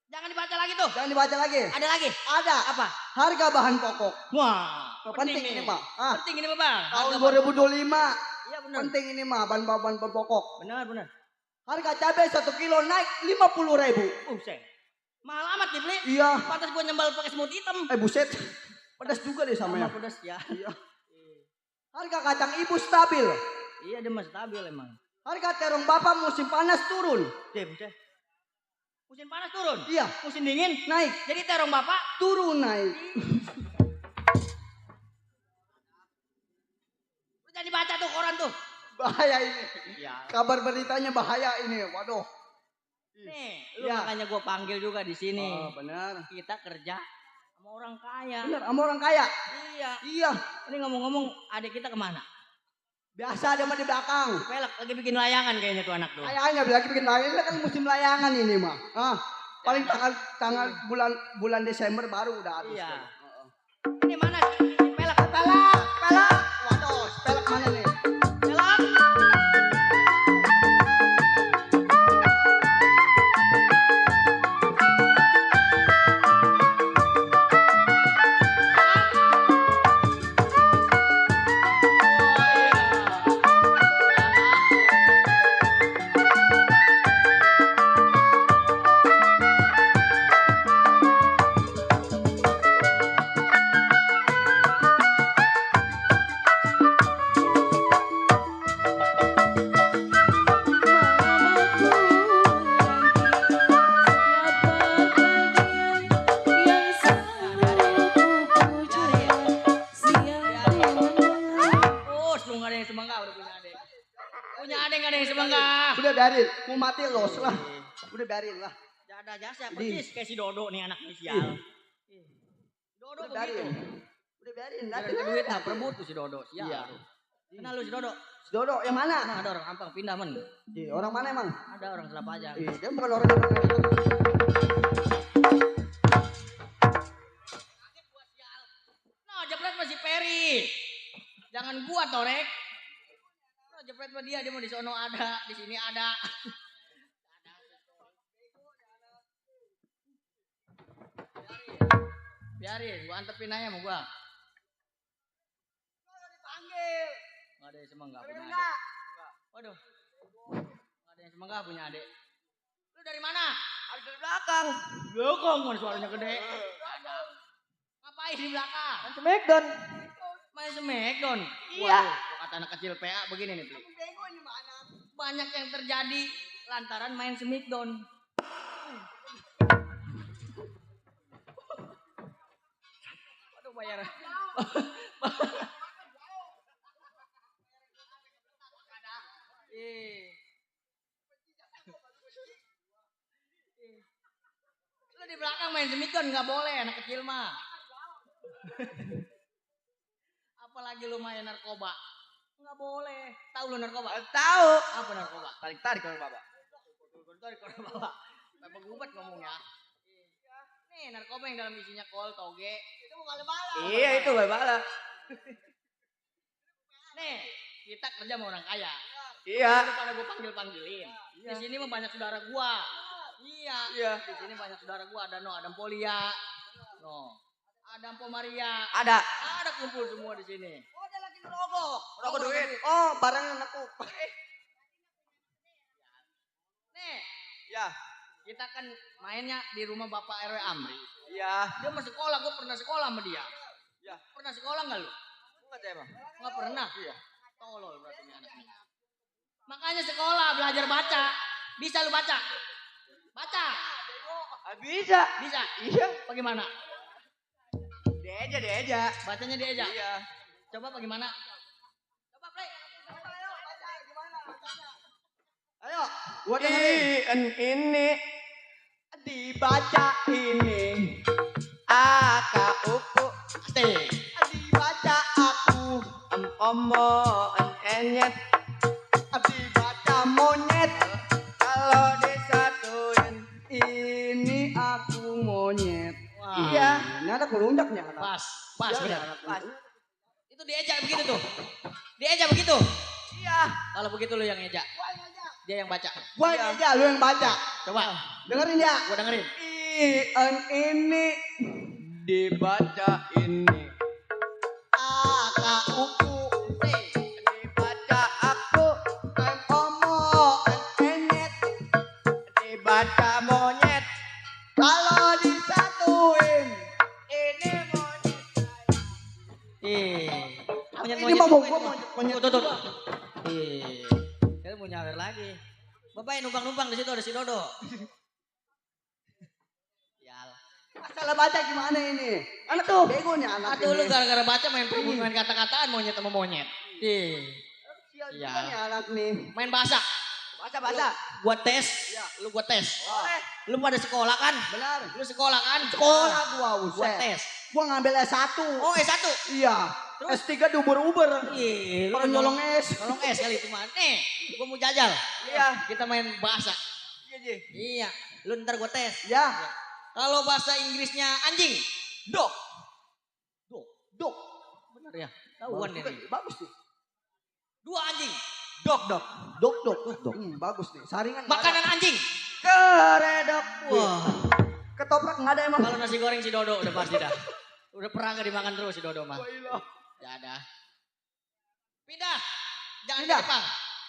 Jangan dibaca lagi tuh. Jangan dibaca lagi. Ada lagi? Ada. Apa? Harga bahan pokok. Wah, Penting ini mah. Ah, Penting ini mah, Bang. tahun Harga 2025. Iya benar. Penting ini mah bahan pokok. Benar, benar. Harga cabai 1 kilo naik 50.000. Buset. Mahal amat Kipli. Iya. Pantas gua nyembal pakai semut hitam. Buset. Pedas juga deh sama ya. Sama pedas ya. Iya. Harga kacang ibu stabil. Iya dia mah stabil emang. Harga terong bapak musim panas turun. Buset. Musim panas turun. Iya, Musim dingin naik. jadi terong bapak Turun naik. lu jadi baca tuh koran tuh. Bahaya ini. Iya. Kabar beritanya bahaya ini. Waduh. Nih, lu Iya. makanya gua panggil juga di sini. Oh, benar. Kita kerja sama orang kaya. Benar, sama orang kaya. Iya. Iya. Ini ngomong-ngomong adik kita kemana? Biasa ada mah di belakang. Pelak lagi bikin layangan kayaknya tuh anak tuh. Kayaknya lagi bikin layangan. Ini kan musim layangan ini mah. Paling tanggal bulan Desember baru udah habis. Iya. Heeh. Ini mana si pelak? Pelak, pelak. Waduh, pelak mana nih? Pelak. Mamaku nanti siapa kalian yang selalu puja siapa Us, lu gak ada yang semangka udah punya adek. Punya adek gak ada yang semangka. Udah biarin, mau mati los lah. Udah biarin lah. Jada jasa Di. persis kayak si Dodo nih anak sial. Dodo Udah biarin. begitu. Udah biarin. Gara Nanti duit nah perebut tuh si Dodo. Sial. Iya. Kenal lu si Dodo? Dodo yang mana? Nah, ada orang Ampang pindah men. Orang mana emang? Ada orang Selapajang. Dia bukan orang yang Nah, jepret masih Peri. Jangan gua torek. Nah, jepret sama dia mau di sono ada, di sini ada. Biarin, gua antepin aja sama gua. dipanggil. Nggak ada yang semangka punya adik. Waduh. Nggak ada yang semangka punya adik. Lu dari mana? Harus dari belakang. Belakang mana suaranya gede. Ada. Ngapain di belakang? Kan Smackdown. Main Smackdown. Iya. Waduh, kok kata anak kecil PA begini nih, Pli. Bego ini mana? Banyak yang terjadi lantaran main Smackdown. Waduh, bayar. Lu di belakang main Smackdown nggak boleh, anak kecil mah. Apalagi lu main narkoba. Nggak boleh. Tahu lu narkoba? Tahu. Apa narkoba? Tarik kalau bapak. Tarik kalau bawa. Bapak gubat ngomongnya. Nih narkoba yang dalam isinya kol, toge. Itu bukan bala. Iya itu bala. Nih, kita kerja sama orang kaya. Iya. Lu pada gue panggil-panggilin. Di sini mah banyak saudara gua. Iya. Iya. Di sini banyak saudara gua. Ada Adam Polia. Ada Ampo Maria. Ada. Ada kumpul semua di sini. Oh ada lagi ngerokok. Rokok duit. Oh barangnya aku. Nih, Ya. kita kan mainnya di rumah Bapak RW Amri. Iya. Dia mau sekolah, gue pernah sekolah sama dia. Ya. Pernah sekolah nggak lu? Enggak deh bang. Nggak pernah. Iya. Tolol berarti ini anak ini. Makanya sekolah belajar baca. Bisa lu baca? Baca. Bisa. Bisa. Iya. Bagaimana? Dia aja. Bacanya diajak. Iya. Coba bagaimana? Coba play. Ayo. Gua dengerin. Ini dibaca ini. Aka uku. Dibaca aku. Omo enyet. Dibaca monyet. Kalau disatuin. Ini aku monyet. Wah. Iya. Ini ada kelunjaknya. Pas. Pas Iya, benar. pas. Itu diajak begitu tuh. Diajak begitu. Iya. Kalau begitu lu yang ngejak. Dia yang baca. Gua aja lu yang baca. Coba. Dengerin ya. Gua dengerin. Ini dibaca ini. Aka uku. Dibaca aku. Omo enyet. Dibaca monyet. Kalau disatuin. Ini monyet. Ini monyet mau juga gua itu, monyet Tuh, monyet. tuh, tuh. Dia mau nyawer lagi. Bapak yang numpang-numpang di situ ada si Dodo. Yal. Masalah baca gimana ini? Anak tuh bego nih anak Aduh lu ini. gara-gara baca main pribun main kata-kataan monyet sama monyet. Sial juga Iya. nih anak nih. Main bahasa. Baca. Buat tes. Lu buat tes. Boleh. Lu pada sekolah kan? Benar. Lu sekolah kan? Sekolah gua Buat buset. tes. Gua ngambil S1. Oh S1. Iya. Terus? S3 diuber-uber. Ih, lu Orang nyolong es. Tolong es kali itu mah. Nih, gua mau jajal. Iya. Kita main bahasa. Iya, Ji. Iya. Lu ntar gua tes. Ya. Kalau bahasa Inggrisnya anjing. Dog. Dok. Bener ya? Tahuan deh nih. Bagus nih. 2 anjing. Dog. Dok. Bagus nih. Saringan. Makanan anjing. keredok. Wah. Ketoprak nggak ada emang. Kalau nasi goreng si Dodo udah pasti dah. Udah pernah gak dimakan terus si Dodo mah. Wailah. Ya ada. Pindah. Jangan Pindah. ke Jepang.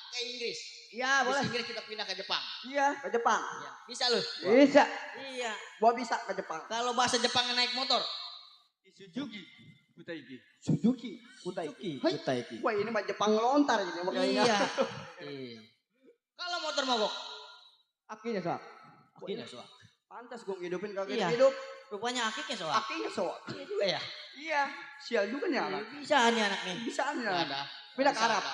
Ke Inggris. Iya Habis boleh. Inggris kita pindah ke Jepang. Iya ke Jepang. Ya. Bisa lu? Bisa. Iya. Gua bisa ke Jepang. Kalau bahasa Jepangnya naik motor. Suzuki. Kutaiki. Suzuki. Kutaiki. Hai. Kutaiki. Wah ini mah Jepang lontar ini makanya. Iya. Iya. Kalau motor mogok. Akinya soak. Akinya soak. Pantas gua ngidupin kagak Iya. hidup. Rupanya akiknya soak. Akinya soak. Iya juga ya. Iya. Sial juga nih anak. Bisa nih anak nih. Bisa nih Nggak anak. ada. Pindah ke Bisa Arab. ada.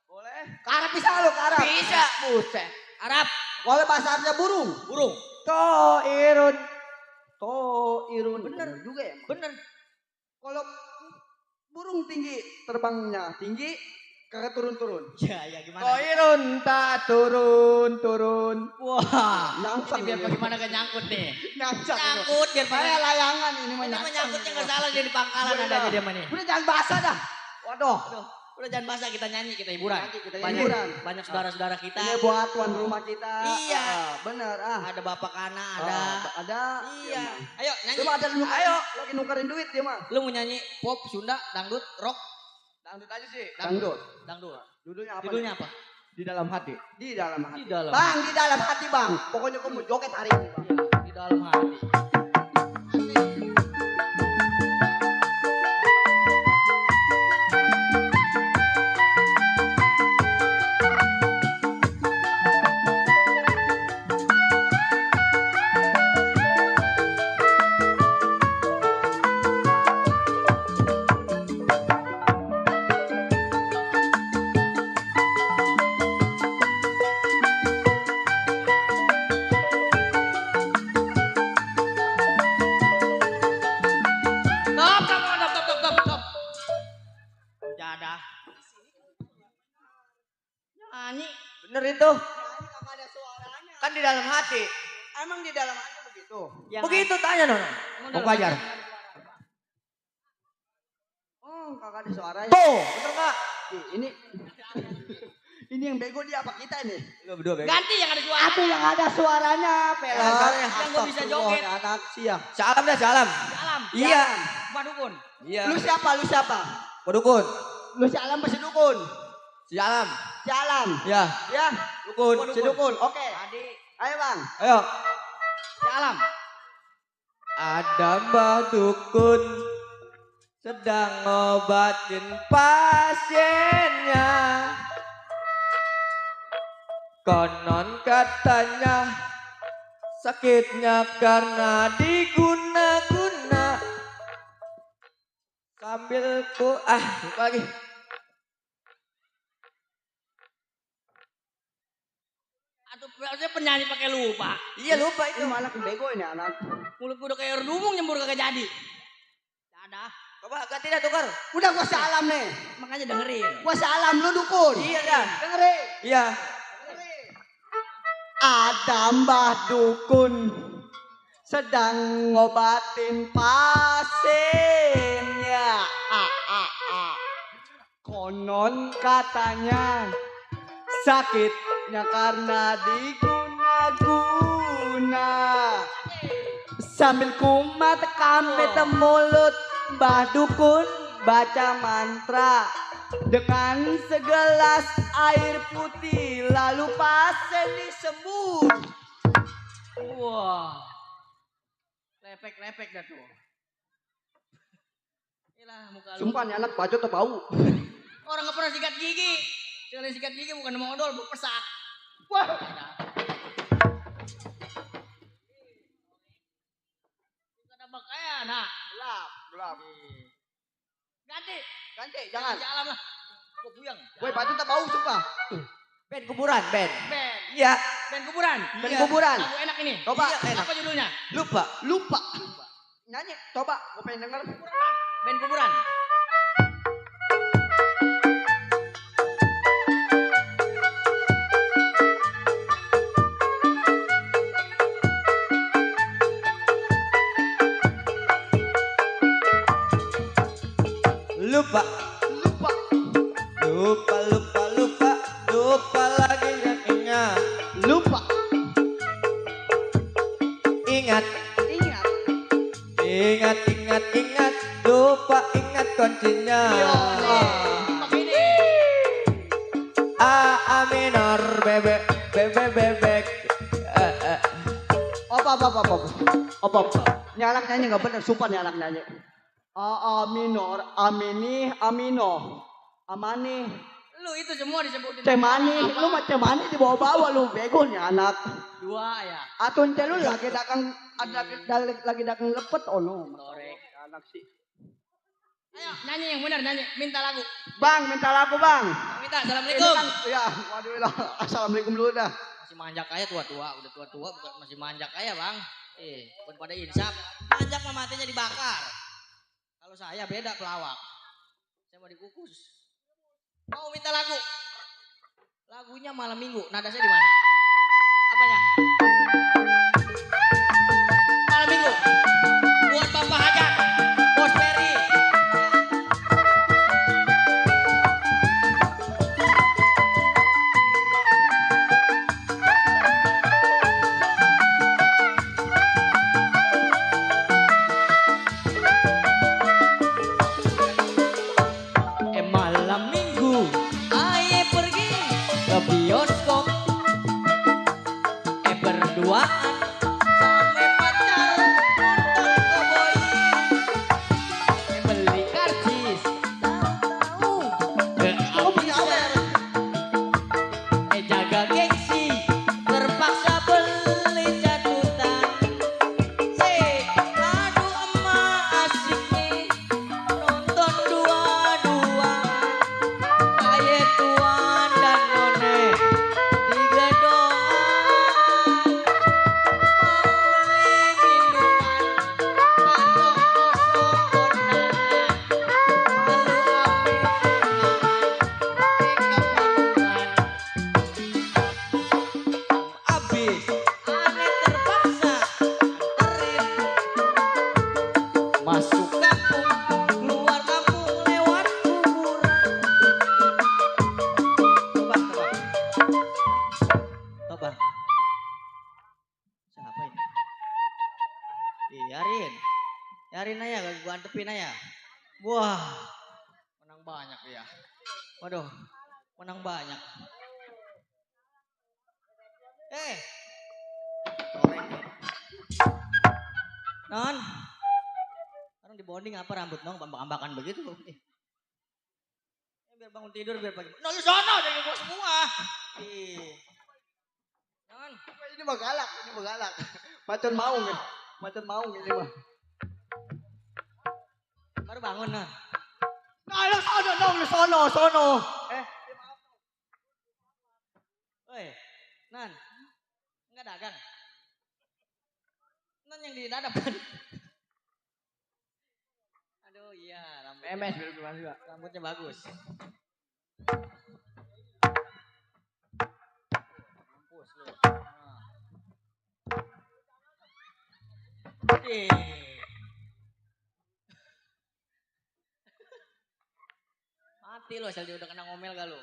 Boleh. Ke Arab bisa lo ke Arab. Bisa. Buset. Arab. Boleh bahasa Arabnya burung. Burung. Toirun. Toirun. Bener. Juga ya. Bener. Kalau burung tinggi terbangnya tinggi kagak turun-turun. Ya ya gimana? Toirun tak turun. Wah. Nyangsang Ini biar ini. bagaimana gak nyangkut nih. Nyangsang. ini. Nyangkut biar Kayak pada. layangan ini mah Ini mah nyangsang. nyangkutnya gak salah dia di pangkalan Udah. adanya dia mah nih. Udah jangan basah dah. Waduh. Aduh, udah jangan basah kita nyanyi kita hiburan. Nanti kita Banyak hiburan. banyak saudara-saudara kita. Ini buat tuan rumah kita. Iya. Bener ah. Ada Bapak Kana, ada. Ada. Iya. Ayo nyanyi. Dia mah ada ayo lagi nukerin duit dia mah. Lu mau nyanyi pop, Sunda, dangdut, rock? Dangdut aja sih. Dangdut. Dangdut. Dangdut. Judulnya apa? Judulnya apa? Di dalam hati. Di dalam hati. Di dalam. Bang, di dalam hati bang. Pokoknya gua mau joget hari ini bang. Iya, di dalam hati. Stop. Jadah. Nyanyi. Bener itu. Kan di dalam hati. Emang di dalam hati begitu. Yang Begitu tanya Nono. Emang Mau dalam ajar. hati. Oh, kagak ada suaranya. Tuh. Bener nggak? Ini ini yang bego dia apa kita ini? Lu berdua bego. Ganti yang ada suara. Aku yang ada suaranya, Pela. Yang gua bisa joget. Anak siap. Salam dah, salam. Salam. Iya. Pak Dukun. Iya. Lu siapa? Pak Dukun. Lu si Alam apa si Dukun? Si Alam. Si Alam. Ya. Ya. Dukun. Pak Si Dukun. Oke. Tadi. Ayo, Bang. Ayo. Salam. Ada Mbah Dukun sedang ngobatin pasiennya. Konon katanya sakitnya karena diguna-guna. Sambil lupa lagi. Atau harusnya penyanyi pakai lupa. Iya lupa itu. Ini anak bego ini anak. Mulut udah kayak erdumung nyembur kagak jadi. Dadah. Coba ganti dah tukar. Udah gua salam nih. Makanya dengerin. Gua salam lu Dukun. Iya dah. Dengerin. Iya. Ada Mbah Dukun sedang ngobatin pasiennya. Konon katanya sakitnya karena diguna-guna. Sambil kumat kamet mulut Mbah Dukun baca mantra dengan segelas air putih lalu pasien disebut. Wah. Lepek-lepek dah tuh. Iyalah muka lu. Sumpah nih anak bacot atau bau? Orang nggak pernah sikat gigi. Sekali sikat gigi bukan modal, berpesak. Wah. Kita bakaya, nah. Gelap, gelap. Ganti. Ganti, jangan. Jalan lah. Gua puyeng. Woi, batu tak bau sumpah. Ben kuburan, Ben. Ben. Iya. Ben kuburan. Ben Iya. kuburan. Lagu enak ini. Coba. Iya, Enak. apa judulnya? Lupa. Lupa. Nyanyi, coba. Gue pengen denger. Ben kuburan. Lupa. Lupa. Lupa, lupa, lupa. Lupa lagi dan ingat. Lupa. Ingat. Ingat. Ingat, ingat, ingat. Lupa ingat kuncinya. Begini. A minor bebek bebek bebek. Apa? Ini anak nyanyi nggak bener, sumpah nih anak nyanyi. A minor, amini, amino, amani, Lu itu semua disebutin. cemani, Apa? lu mah cemani dibawa-bawa lu bego nih anak. Dua ya. Atun teh lu lagi lagi dakang lepet oh no. Korek. Anak sih. Ayo nyanyi yang benar nyanyi. Minta lagu. Bang, minta lagu bang. Minta. Ini Assalamualaikum. kan, ya, waduh lah. Assalamualaikum dulu dah. Masih manjak kaya tua-tua, udah tua-tua bukan masih manjak kaya bang. Bukan pada insaf. Manjak mah matinya dibakar. Kalau saya beda pelawak. Saya mau dikukus. Mau minta lagu. Lagunya malam minggu. Nada saya di mana? Apanya? Malam minggu. Buat Bapak Hajat. Bos Peri. Malam minggu aye pergi ke bioskop berduaan sampai pacar nonton koboi beli karcis tahu Oh punya awer. jaga gengsi terpaksa beli catutan aduh emak asik nih nonton dua-dua kayak tuan dan none digedongan mau beli minuman kantong kosong kondangan malu ape abis aneh terpaksa anterin masuk kampung keluar kampung lewat kuburan Toba siapa ini Yarin aja gua antepin aja wah menang banyak ya waduh menang banyak non sekarang di bonding apa rambut dong ambak-ambakan begitu biar bangun tidur biar pagi no lu sono jadi gua semua non Ini mah galak, ini mah galak. Macan maung ya. Macan maung ini mah. baru bangun non Nah, lu sono dong, lu sono. Woi, Nan, enggak dagang. Nan yang di dadapan. Aduh iya, rambutnya, MS biar gimana juga. rambutnya bagus. Mampus lu. Mati lo, asal dia udah kena ngomel gak lu?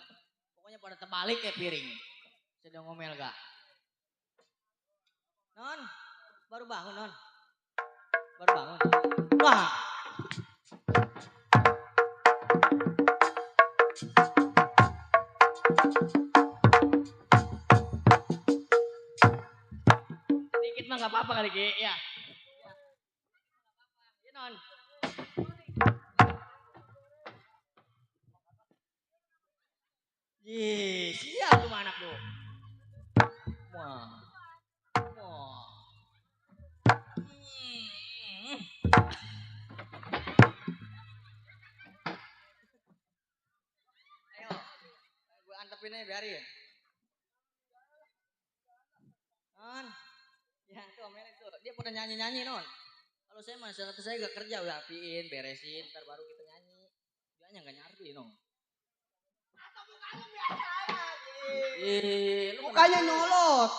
Pokoknya pada terbalik kayak piring. Sudah ngomel gak? Non, baru bangun non. Baru bangun. Wah. Sedikit mah gak apa-apa kali Ki, ya. Ya non. nih, biarin. Non. Ya tuh omelin tuh. Dia pada nyanyi-nyanyi non. Kalau saya masyarakat saya gak kerja udah apiin, beresin, ntar baru kita nyanyi. Dianya gak nyari non. Lu Mukanya kenapa? nyolot.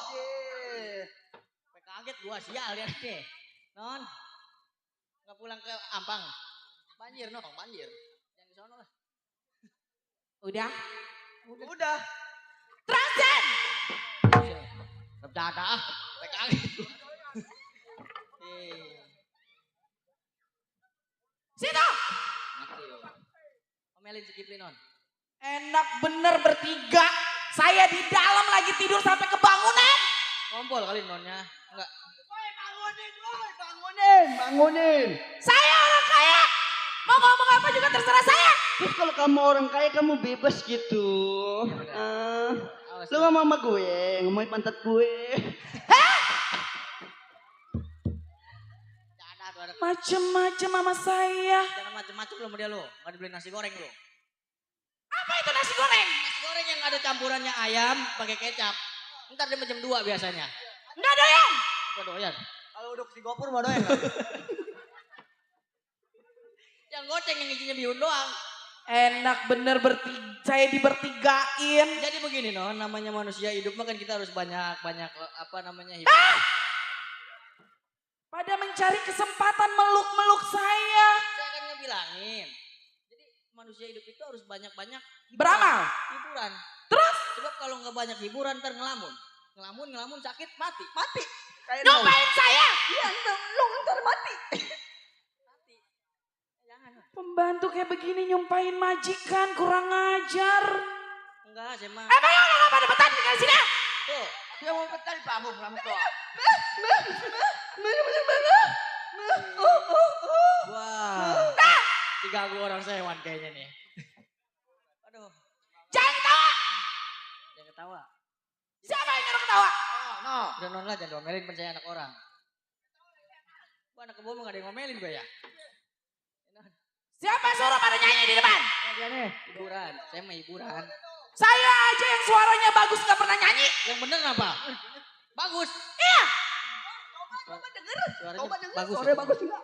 Sampai kaget gua sial lihat nih. Non. Gak pulang ke Ampang. Banjir non, banjir. Yang di sono lah. Udah. Udah. Transen. Bercanda ah. Sampai kaget gua. Situ. Mati yo. Omelin si Kipli non. Enak bener bertiga. Saya di dalam lagi tidur sampai kebangunan. Ngompol kali nonnya. Enggak. Bangunin. Saya orang kaya. Mau ngomong apa juga terserah saya. Terus kalau kamu orang kaya kamu bebas gitu. Awas. Lu ngomong sama gue, ngomongin pantat gue. Bercanda tuh ada. Macem-macem sama saya. Jangan macem-macem lo sama dia lo. Enggak dibeliin nasi goreng lo. Apa itu nasi goreng? Nasi goreng yang ada campurannya ayam pakai kecap. Ntar dia jam 2 biasanya. Enggak doyan. Enggak doyan. Kalau udah si Gopur mah doyan. Yang goceng yang isinya bihun doang. Enak bener saya dibertigain. Jadi begini no, namanya manusia hidup mah kan kita harus banyak apa namanya hidup. Pada mencari kesempatan meluk-meluk saya. Saya kan ngebilangin. Jadi manusia hidup itu harus banyak-banyak Beramal. hiburan. Terus Sebab kalau nggak banyak hiburan ntar ngelamun. Ngelamun sakit mati. Kayak nyobain saya. Iya, lu ntar mati. Mati. Jangan. Pembantu kayak begini nyumpahin majikan kurang ajar. Enggak, saya mah. Emang orang nggak pada betah tinggal di sini? Tuh, Dia mau betal pamuk tuh. wah. Diganggu orang sewan kayaknya nih. Aduh, Jangan ketawa. jangan ketawa. Siapa yang nyuruh ketawa? No. Udah non lah, jangan ngomelin kan saya anak orang. Gua anak kebo mah gak ada yang ngomelin gue ya. Siapa yang suruh pada nyanyi di depan? Dia nih, hiburan. Saya mah hiburan. Saya aja yang suaranya bagus nggak pernah nyanyi. Yang bener apa? Bagus. Iya. Suaranya bagus. Sore bagus enggak?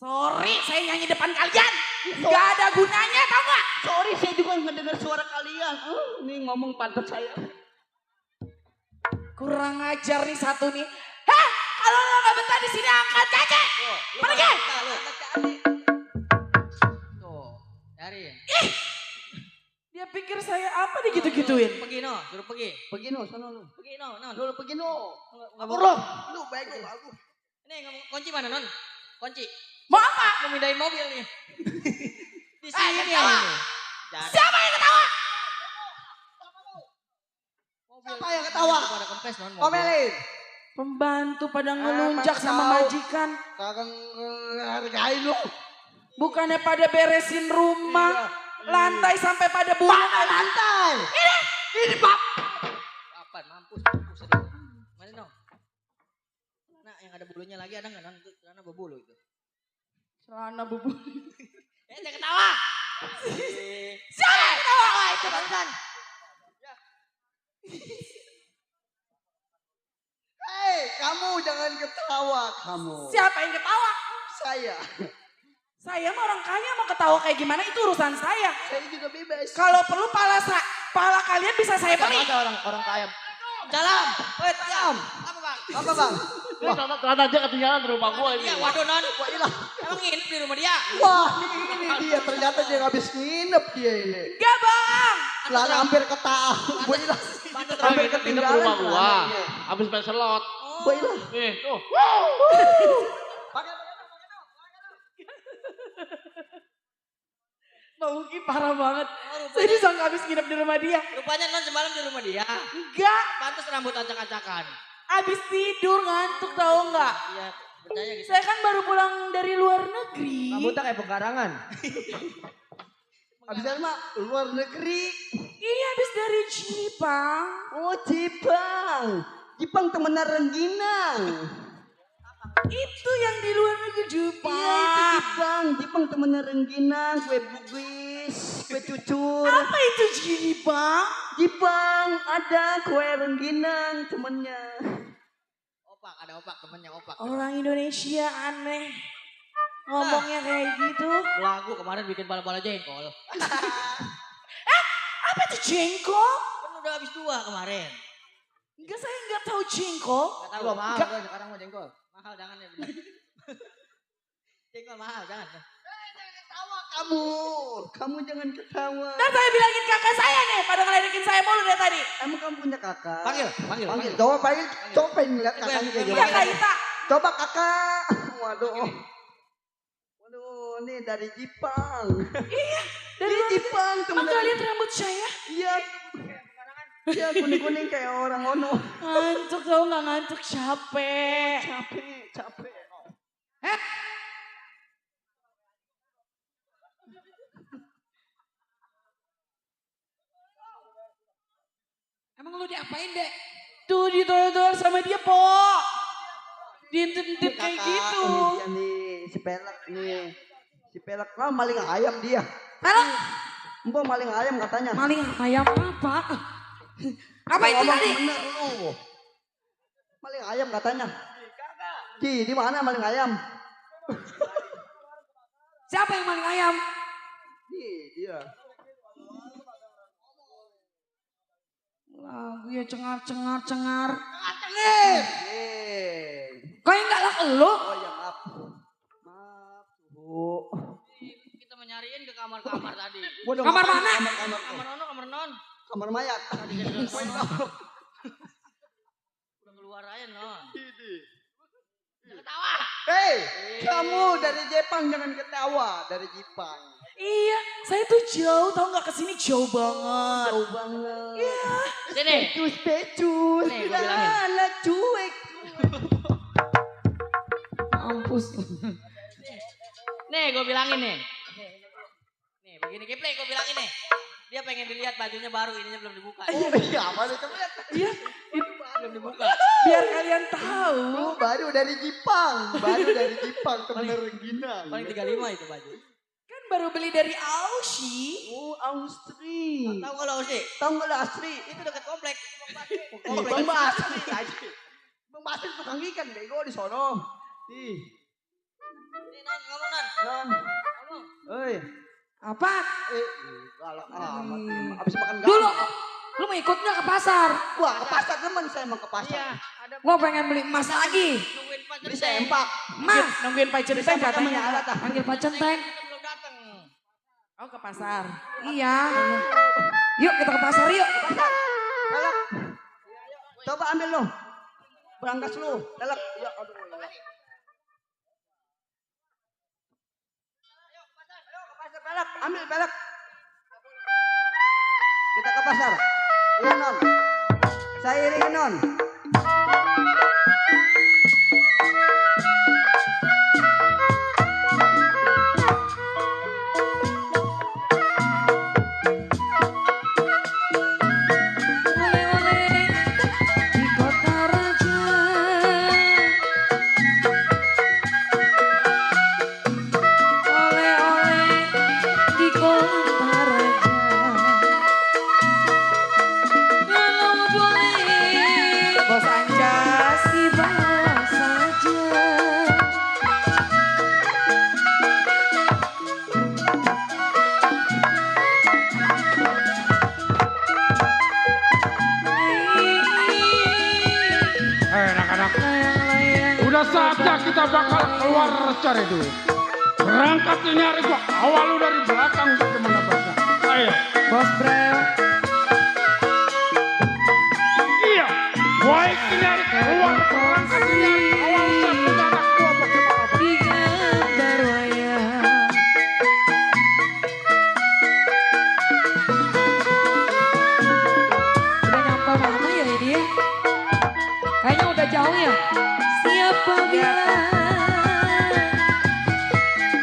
Sorry, saya nyanyi depan kalian. Gak ada gunanya, tau gak? Sorry, saya juga ngedengar suara kalian. Ini ngomong pantat saya. Kurang ajar nih satu nih. Hah? Kalau lo gak betah di sini angkat caca. Tuh, lu Pergi. pada betah, lu. Tuh, cariin. Dia pikir saya apa digitu-gituin? Pergi no, suruh pergi. Pergi no, sana lu. Pergi no, non. Lu pergi no. Nggak Kabur boleh. lu. Lu bego aku. Ini kunci mana non? Kunci. Mau apa? Mau mindahin mobil nih. Di jangan sini ketawa. ini. Jangan. Siapa yang ketawa? Mobil. Siapa yang ketawa? Itu pada kempes non. mobil. Omelin. Pembantu pada ngelunjak Emang sama tahu. majikan. Kagak hargain lu. Bukannya pada beresin rumah. Lantai sampai pada bunga. Lantai. Ini Pak. Apaan? Mampus. Mana no? Nah, yang ada bulunya lagi ada nggak non? Itu karena berbulu itu. Celana bubur. Jangan ketawa. Siapa yang ketawa? Itu barusan. Hei, kamu jangan ketawa kamu. Siapa yang ketawa? Saya. Saya mah orang kaya mau ketawa kayak gimana itu urusan saya. Saya juga bebas. Kalau perlu pala kalian bisa saya beli. Ada orang kaya. Dalam. Wait, diam. Apa bang? Apa bang? Ini celana aja ketinggalan di rumah gua ini. Iya, waduh non. Wah, ilah. Emang nginep di rumah dia? Wah, ini dia ternyata dia habis nginep dia ini. Enggak bang. Celana hampir ketahu. Wah, ilah. Bantu Hampir Ini di ketinggalan rumah gua. celananya. Habis main selot. Wah, ilah. Nih, tuh. Bang Uki parah banget. Oh, Saya disangka habis nginep di rumah dia. Rupanya non semalam di rumah dia. Enggak. Pantas rambut acak-acakan. Habis tidur ngantuk tahu nggak? Iya, percaya gitu. Saya kan baru pulang dari luar negeri. Rambutnya kayak pekarangan. Habis dari mah luar negeri. Ini habis dari Jepang. Oh, Jepang. Jepang temenan rengginang. Itu yang di luar negeri Iya, itu Jepang. Jepang. Jepang temenan rengginang, kue bugis. manis, kue cucur. Apa itu Jipang? Jipang ada kue rengginang temennya. Opak, ada opak temennya opak. Orang Indonesia aneh. Ngomongnya kayak gitu. Lagu kemarin bikin bala-bala jengkol. Apa itu jengkol? Kan udah habis 2 kemarin. Enggak, saya enggak tahu jengkol. Gak tahu mahal gue sekarang mau jengkol. Mahal jangan ya. Jengkol mahal jangan. Kamu jangan ketawa. Nah, saya bilangin kakak saya nih, pada ngeledekin saya mulu dari tadi. Emang kamu punya kakak? Panggil. Coba panggil. Coba pengen lihat kakaknya kayak Iya, gimana. Kak Ita. Coba kakak. Waduh, ini dari Jepang. Dari Jepang temen. Enggak lihat rambut saya? Iya. Iya kuning-kuning kayak orang ono. Ngantuk tau nggak ngantuk, capek. Capek. Emang lu diapain, Dek? Tuh ditolong sama dia, Po. Diintip-intip kayak gitu. Ini dia nih, si pelek nih. Si pelek maling ayam dia. Pelek? Mbak maling ayam katanya. Maling ayam apa? Apa itu Ngomong tadi? bener lu. Maling ayam katanya. Di mana maling ayam? Siapa yang maling ayam? Dia. Lagu ya cengar. Eh. Kau yang gak laku lu? Oh ya maaf. Bu. Kita mau nyariin ke kamar-kamar tadi. Kamar mana? Kamar non. Kamar mayat. Tadi jadi udah keluar aja non. Jangan ketawa. Hei, kamu dari Jepang jangan ketawa, dari Jepang. Iya, saya tuh jauh, tau gak kesini jauh banget. Jauh banget. Iya. Sini. Pecus. Nih, gua bilangin. Anak cuek. Mampus. Nih gue bilangin nih. Nih begini Kipling gue bilangin nih. Dia pengen dilihat bajunya baru, ininya belum dibuka. Iya, mana coba lihat. Iya, Belum dibuka. biar kalian tahu. Baru dari Jepang, temen rengginang. Paling 35 itu baju. Kan baru beli dari Aussie. Oh, Austri. Tahu kalau sih? Tahu nggak lo Astri? Itu dekat komplek. Bang Basri lagi. Bang Basri tukang ikan bego di sono. Ih, Nih non ngomong non. non. Ngomong. Oi. Apa? Galak amat. Abis makan garam. Dulu, lu mau ikut nggak ke pasar? Wah, ke pasar teman saya mau ke Iya, pasar. ada Gua pengen beli emas lagi. nungguin Pak Beli Centeng. sempak. Mas, nungguin Pak Centeng Centeng katanya. menyala, tah. Panggil Pak Centeng. Kita belum datang. Oh, ke pasar. Iya. Yuk kita ke pasar yuk. Galak. Coba ambil lo. Berangkas lu. Galak. Ya, aduh. Ya. Pelak, ambil pelak. Kita ke pasar. Iya non. Saya iringi non. Oleh-oleh di kota raja. Oleh-oleh di kota raja. Kalau boleh Bos Anjas dibawa saja. Anak-anak, udah saatnya kita bakal keluar cari duit. Berangkat nyari gua, awal lu dari belakang bagaimana basnya. Ayo. Bos Brel. Iya, baik nyari keluar berangkat nyari awal satu anak gua bagaimana basnya. Di gambar wayang. Udah nyampe mana ya ini ya? Kayaknya udah jauh ya. Siapa bilang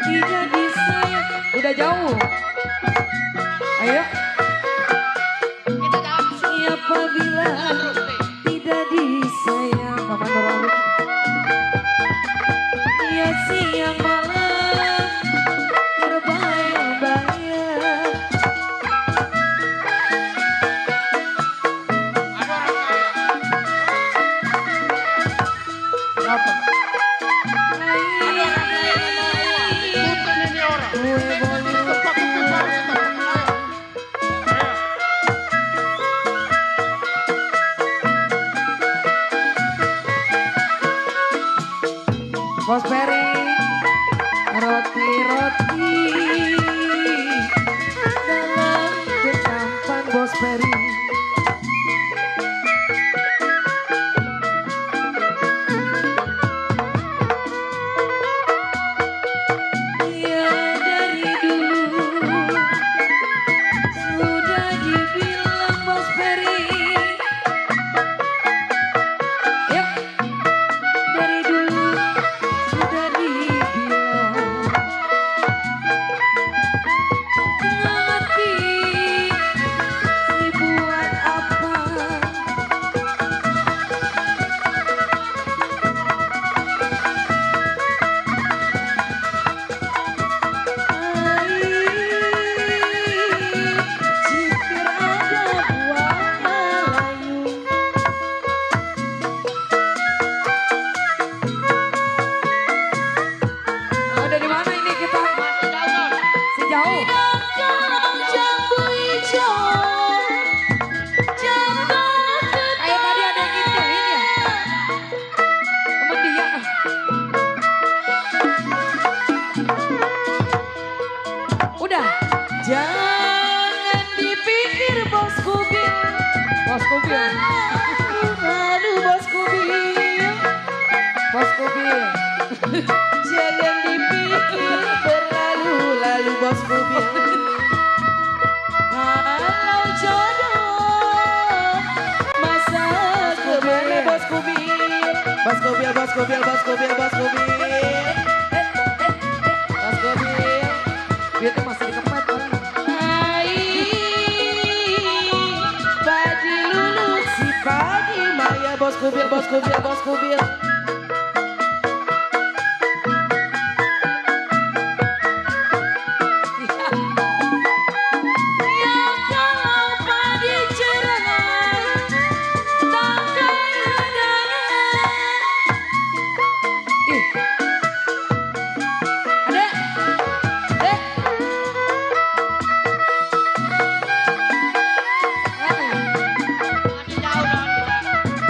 tidak disayang? Udah jauh. Ayo. Kita jalan. Siapa bilang Jalan terus nih. tidak disayang? Paman dorong. Ya siang malam berbayang-bayang. Bos Peri, roti-roti dalam ketampan Bos Peri. Ya dari dulu sudah dibilang Bos Peri. Yuk, dari dulu sudah dibilang. Ngerti si buat apa? Jika ada buah layu. Oh, dari mana ini kita? Sejauh. Jambu hijau. Kayak tadi ada yang ngintipin ya. Temen dia. Udah. Jangan dipikir Bos Kubil. Bos Kubil. Aduh Bos Kubil. Bos Kubil. Jangan dipikir berlalu-lalu Bos Kubil. Kalau jodoh masa kemana Bos Kubil? Bos Kubil, Bos Kubil, Bos Kubil, Bos Kubil. Bos Kubil. Duitnya masih dikepet orang. Padi lulu si padi maya Bos Kubil, Bos Kubil, Bos Kubil. Ya kalau padi cerengan tangkai darat. Ih. Adek. Adek.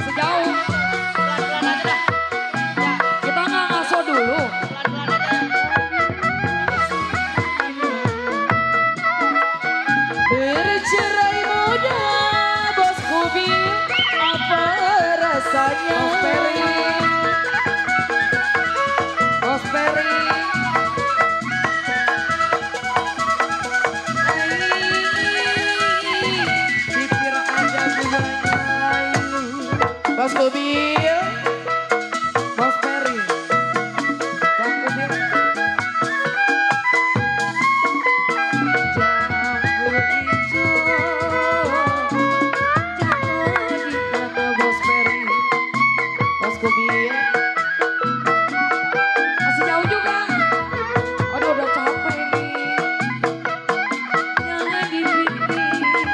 Sejauh. Kita nggak ngaso dulu. Bercerai muda Bos Kubil, apa rasanya? Bos Peri. Bos Peri. Pikir ada buahnya. Bos Kubil. Bos Peri. Bos Kubil. Jambu hijau jatuh di mata Bos Peri. Bos Kubil. Masih jauh juga. Aduh udah capek nih. Jangan dipikir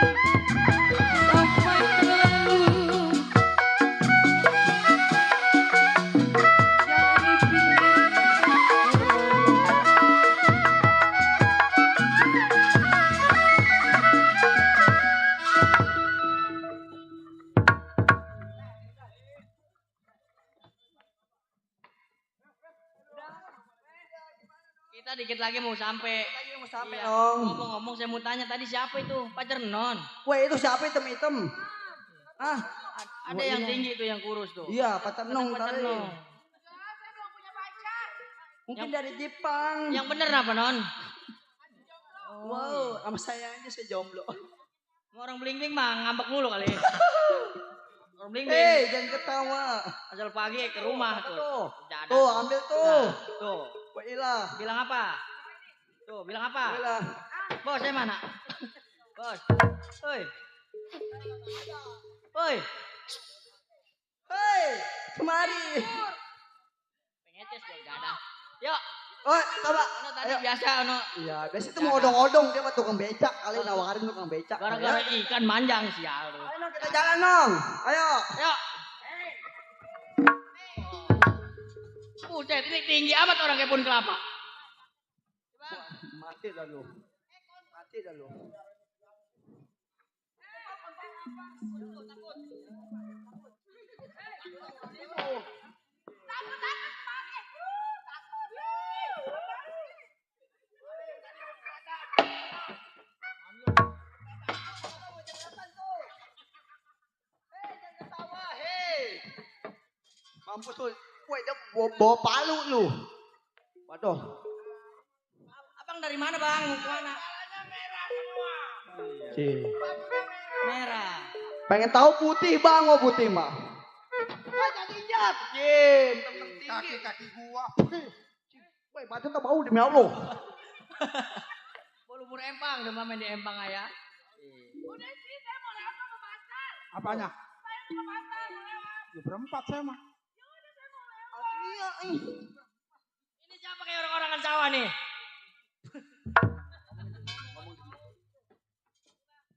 sampai terlalu. Jangan dipikir terlalu. Kita dikit lagi mau sampai. Mau sampai Iya. dong. Ngomong-ngomong saya mau tanya tadi siapa itu? Pacar Non. Weh itu siapa hitam-hitam? Ah, Ada Oh, yang iya. tinggi tuh yang kurus tuh. iya Pacar Nong Pacar tadi. Non. Mungkin dari Jepang. Yang bener apa Non? Wow, sama saya aja saya jomblo. Mau orang bling-bling mah ngambek mulu kali. Orang bling-bling. Hei, jangan ketawa. Asal pagi ke rumah Apa tuh. tuh? Jadah Tuh, ambil tuh. Nah, tuh. Wailah. Bilang apa? Tuh, bilang apa? Wailah. Bos, saya mana? Bos. Oi. Oi. Hei, kemari. Pengeces dia jadah. Yuk, Oh, coba. ono tadi Ayo. biasa ono. Iya, biasa itu mau odong-odong dia mah tukang becak kali nawarin tukang becak. Gara-gara Ayo. ikan manjang sial lu. Ayo Nong, kita jalan Nong. Ayo. Ayo. Buset, ini tinggi amat orang kebun kelapa. Mati dah lu. Mati dah lu. Mampus lu. Woi, dia bawa palu lu. Waduh. Abang dari mana bang? Mau kemana? Cih. Merah. Pengen tahu putih bang, oh putih mah. Jadinya, Jim. Kaki-kaki gua. Woi, badan tak bau demi Allah. Lumur empang, udah main di empang ayah. Udah sih, saya mau lewat ke pasar. Apanya? Saya mau ke pasar, mau lewat. Ya berempat saya mah. Ya udah, saya mau lewat. Iya, Ini siapa kayak orang-orangan sawah nih?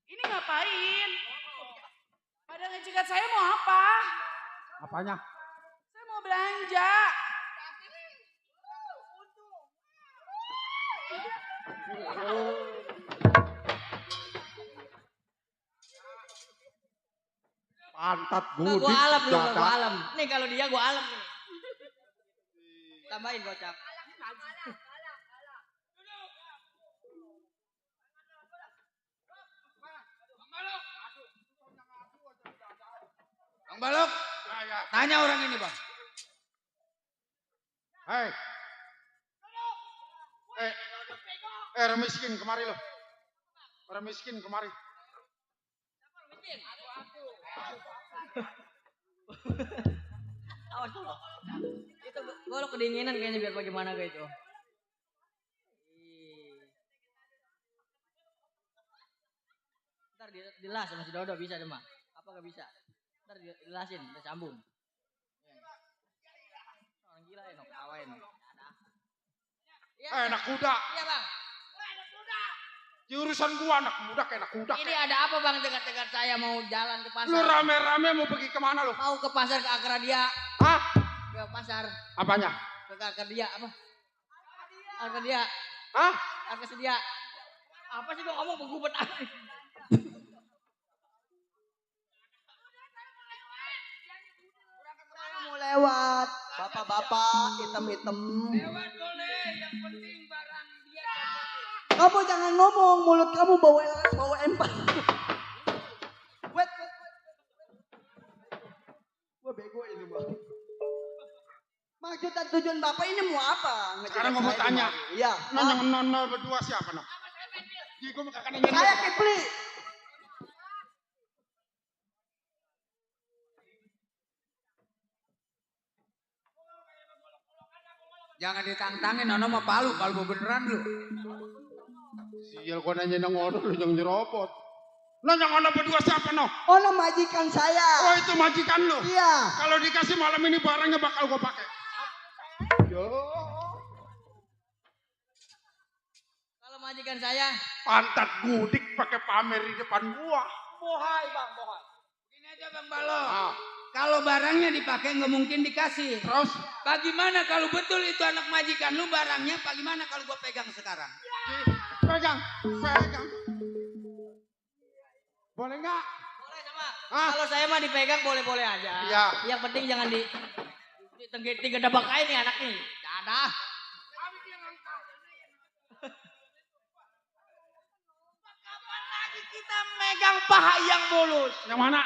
Ini ngapain? Pada ngecegat saya mau apa? Apanya? Saya mau belanja. Pantat Gua gudik. alam lu, dada. gua alam. Nih kalau dia gua alam nih. Tambahin gocap. Bang Balok, tanya orang ini bang. Hei. Orang miskin kemari lo. Orang miskin kemari. Awas dulu. Itu gua lo kedinginan kayaknya biar bagaimana gue itu. Ntar dilas sama si Dodo bisa deh mah. Apa gak bisa? Ntar dilasin, udah sambung. Orang gila ya, ketawain. Iya, Anak kuda. Iya bang. Di urusan gua anak muda kayak anak kuda. Ini ada apa bang dekat-dekat saya mau jalan ke pasar? Lu rame-rame mau pergi kemana lu? Mau ke pasar ke Akradia. Hah? Ke pasar Apanya? ke Akradia apa? Akradia. Hah? Arkasedia. Apa sih gua ngomong begubet aja. mau lewat. Bapak-bapak hitam-hitam. Lewat boleh, yang penting barang dia dapetin. Kamu jangan ngomong, mulut kamu bawa empang. Wait. Gua bego ini bang. Maksud dan tujuan bapak ini mau apa? Sekarang gua mau tanya. Iya. Nona berdua siapa noh? Jadi gua mau kakak nanya. Saya Kipli. Jangan ditantangin, Nono mau palu, kalau beneran lu. Sial gua nanya nang orang lu jangan nyerobot. Nanya nona berdua siapa noh? Oh, nama majikan saya. Oh itu majikan lu. Iya. Kalau dikasih malam ini barangnya bakal gua pakai. Yo. Kalau majikan saya, Pantat gudik pakai pamer di depan gua. Bohai bang, bohai. Gini aja Bang Balok. Ah, Kalau barangnya dipakai nggak mungkin dikasih. terus Bagaimana kalau betul itu anak majikan lu barangnya? Bagaimana kalau gua pegang sekarang? pegang. Boleh nggak? boleh sama. Hah? Kalau saya mah dipegang boleh-boleh aja. Iya. Yang penting jangan ditenggeting ke debak aja nih anak nih. Dadah. Kapan lagi kita megang paha yang mulus? Yang mana?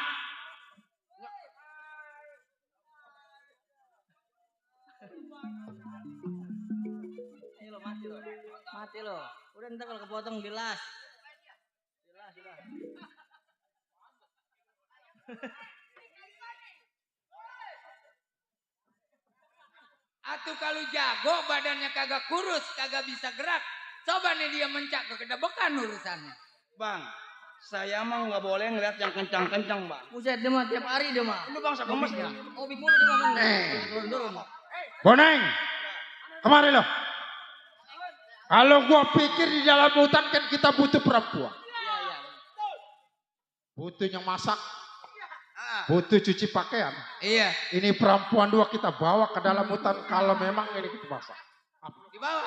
Ayo lo mati lo. Mati lo. Udah ntar kalau kepotong dilas. Dilas udah. Atau kalau jago badannya kagak kurus, kagak bisa gerak. Coba nih dia mencak ke kedebekan urusannya. Bang, saya mah nggak boleh ngeliat yang kencang-kencang bang. Buset dia mah tiap hari dia mah. Lu bangsa gemes ya. Hobi mulu dia mah. Turun-turun. Boneng. Kemari lo. Kalau gua pikir di dalam hutan kan kita butuh perempuan. Iya iya. Butuh yang masak. Butuh cuci pakaian. Iya, Ini perempuan dua kita bawa ke dalam hutan kalau memang ini kita masak. dibawa.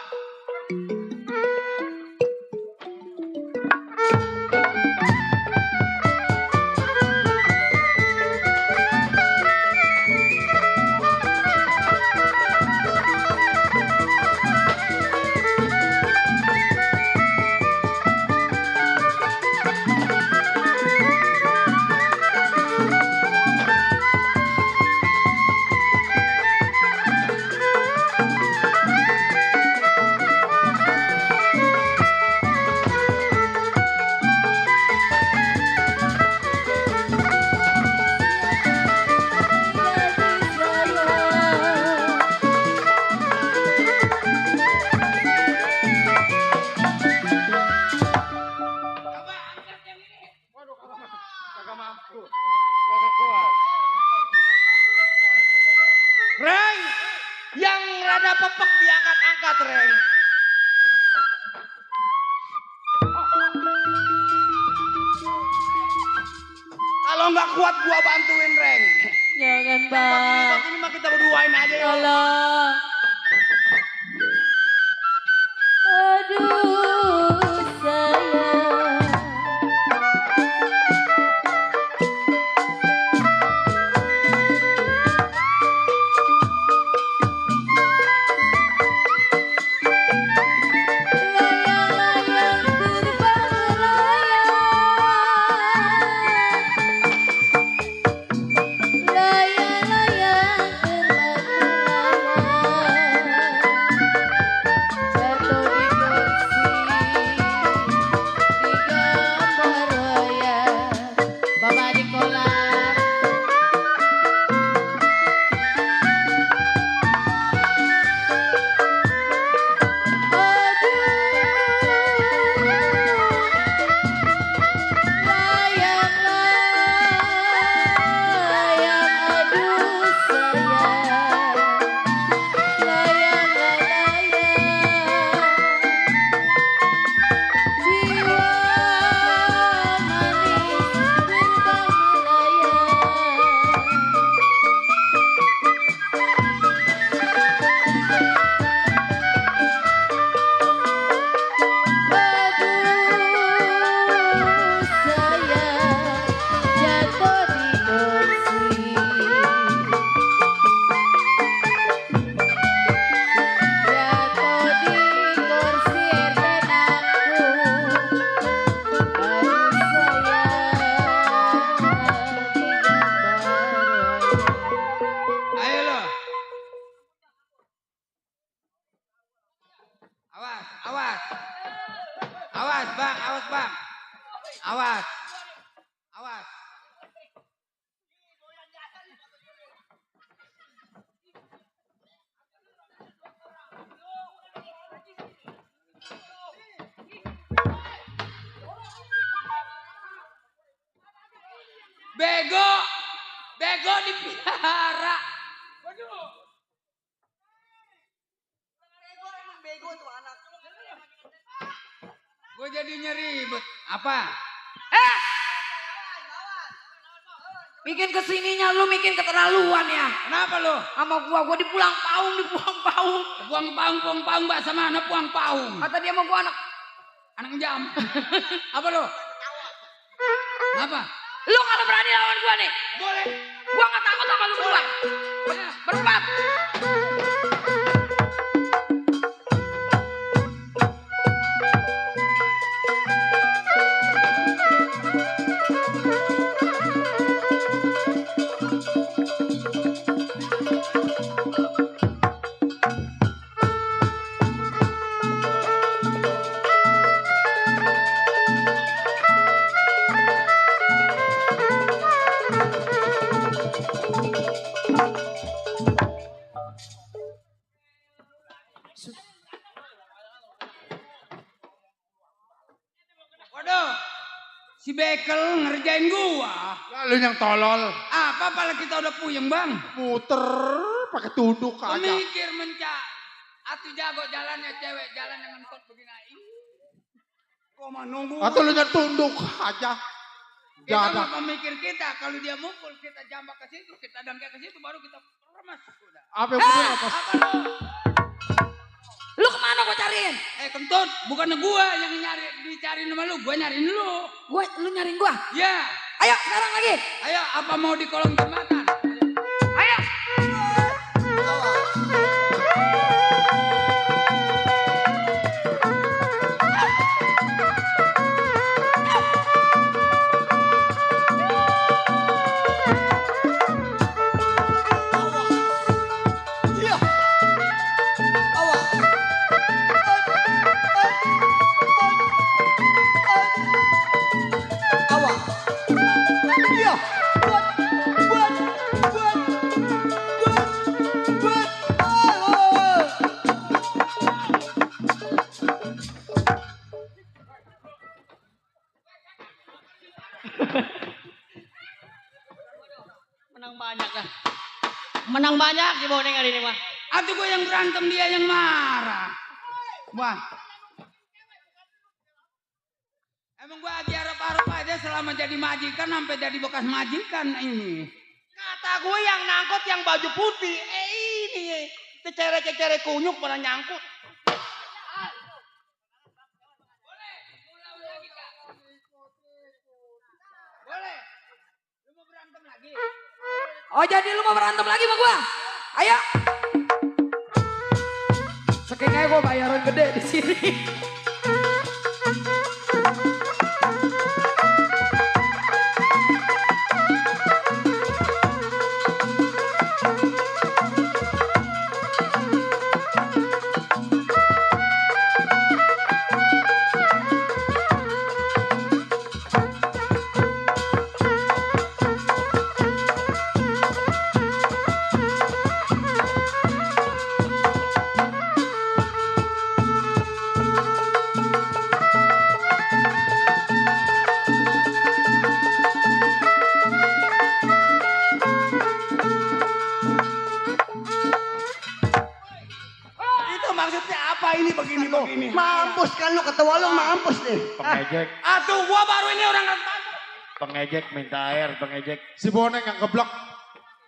Kalau nggak kuat gua bantuin, Reng. Jangan bang. Ini mah kita berduain aja ya. Tolong. Aduh sayang. Layang-layang terbang melayang. Layang-layang terbang melayang. Jatuh di kursi di gambar wayang. Bawa di kolam. Layang-layang, aduh sayang. Layang-layang, jiwa manis terbang melayang. Aduh sayang, jatuh di kursi. Jatuh di kursi renangku. Aduh sayang, di gambar wayang. Ayo lo. Awas, awas. Awas, Bang, awas, Bang. Awas. Awas. Bego. Bego dipelihara. Bego tuh anak. Gue jadinya ribet. Apa? Bikin kesininya lu bikin keterlaluan ya. Kenapa lo? Sama gua dipulang paung. Puang paung, bahasa mana puang paung? Kata dia sama gua Anak jam. Apa lo? Apa? lu kalau berani lawan gua nih. Boleh. Gua gak takut sama lu berdua. Berempat. Waduh, si Bekel ngerjain gua. Lalu yang tolol. Apa pala kita udah puyeng, Bang? Muter pakai tunduk aja. Pemikir mencak. Atu jago jalannya cewek jalan dengan kot begini. Kok mau nunggu? Atau lu yang tunduk aja. Kita Jadah. mau pemikir kita, kalau dia mukul kita jambak ke situ, kita dangkal ke situ, baru kita remas. Udah. Apa yang bener apa? Apa lo? Lu kemana gua cariin? Kentut, bukannya gua yang dicariin sama lu, gua nyariin lu. Lu nyariin gua? Ya, Ayo sekarang lagi. ayo apa mau di kolong jembatan? Ayo. Menang banyak lah. Menang banyak si Boneng kali ini mah. Atau gua yang berantem, dia yang marah. Wah. Emang gua lagi harap-harap aja selama jadi majikan sampai jadi bekas majikan ini. Kata gue yang nangkut yang baju putih. Ini cecere-cecere kunyuk pada nyangkut. Boleh. Lu mau berantem lagi? Oh jadi lu mau berantem lagi sama gua? Ayo. Saking aja gua bayaran gede di sini. Itu maksudnya apa ini begini? Mampus kan lu ketua lu mampus deh. Pengejek, Atuh gua baru ini orang ngebantu. pengejek minta air, pengejek Si Boneng yang geblek.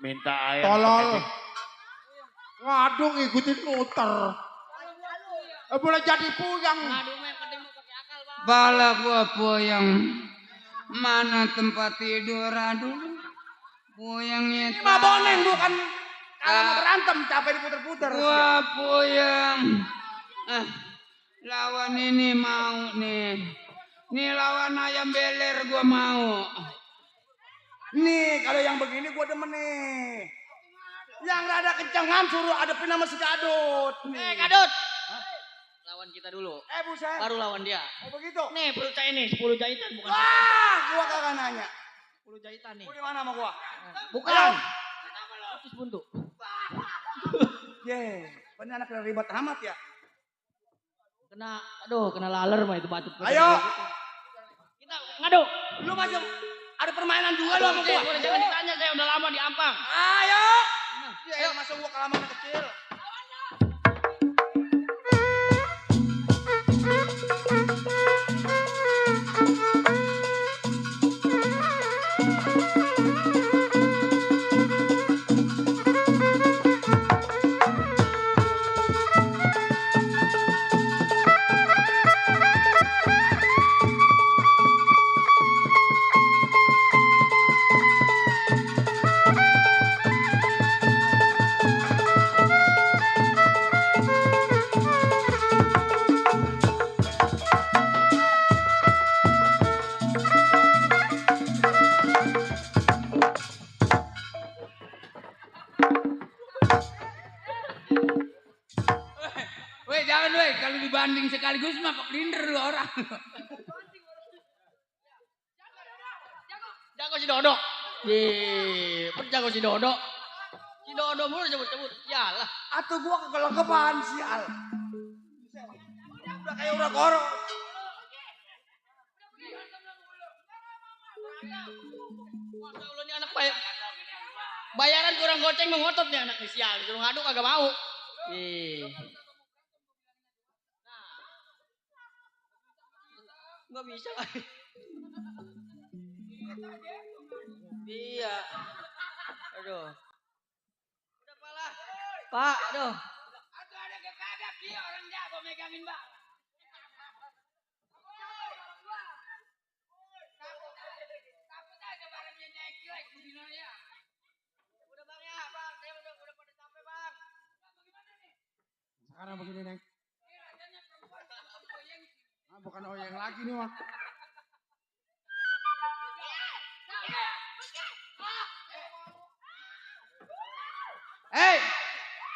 minta air. Tolol. pengejek. Waduh ngikutin muter. Boleh jadi puyang. Bala gua puyang. Mana tempat tidur aduh. Puyangnya Ini mah Boneng bukan kalau mau berantem capek diputer-puter. gua puyang. Lawan ini mau nih. Nih lawan ayam beler gua mau. Nih kalau yang begini gua demen nih. Yang rada kencengan suruh adepin sama si Gadut. Gadut. Lawan kita dulu. Buset. Baru lawan dia. Oh begitu. Nih perut saya nih 10 jahitan bukan. Wah, gua kagak nanya. 10 jahitan nih. Gua di mana sama gua? Bukan. Terus buntu. Ini anak ribet amat ya. Kena laler mah itu batu. Ayo. Kita ngadu. Lu masih ada permainan juga lu sama gua. Udah jangan ditanya, saya udah lama di Ampang. Ayo. Ayo masuk gua ke laman kecil. Weh jangan weh kalau dibanding sekaligus mah keblinder lu orang. Jago si Dodo. Jago si Dodo. Si Dodo mulu cabut-cabut. Yalah. Atuh gua kegelengkepan sial. Udah kayak udah korok. Masa Allah nih anak bayaran kurang goceng mengotot nih anak nih sial. Disuruh ngadu kagak mau. Nggak bisa. Iya. Aduh. Udah palah. Pak, aduh. Atau ada kekagak dia orang jago megangin bang. Takut aja barangnya naik di ya. Udah bang ya, bang. Saya udah pada capek bang. Sekarang begini Neng. Bukan oyeng lagi nih mah.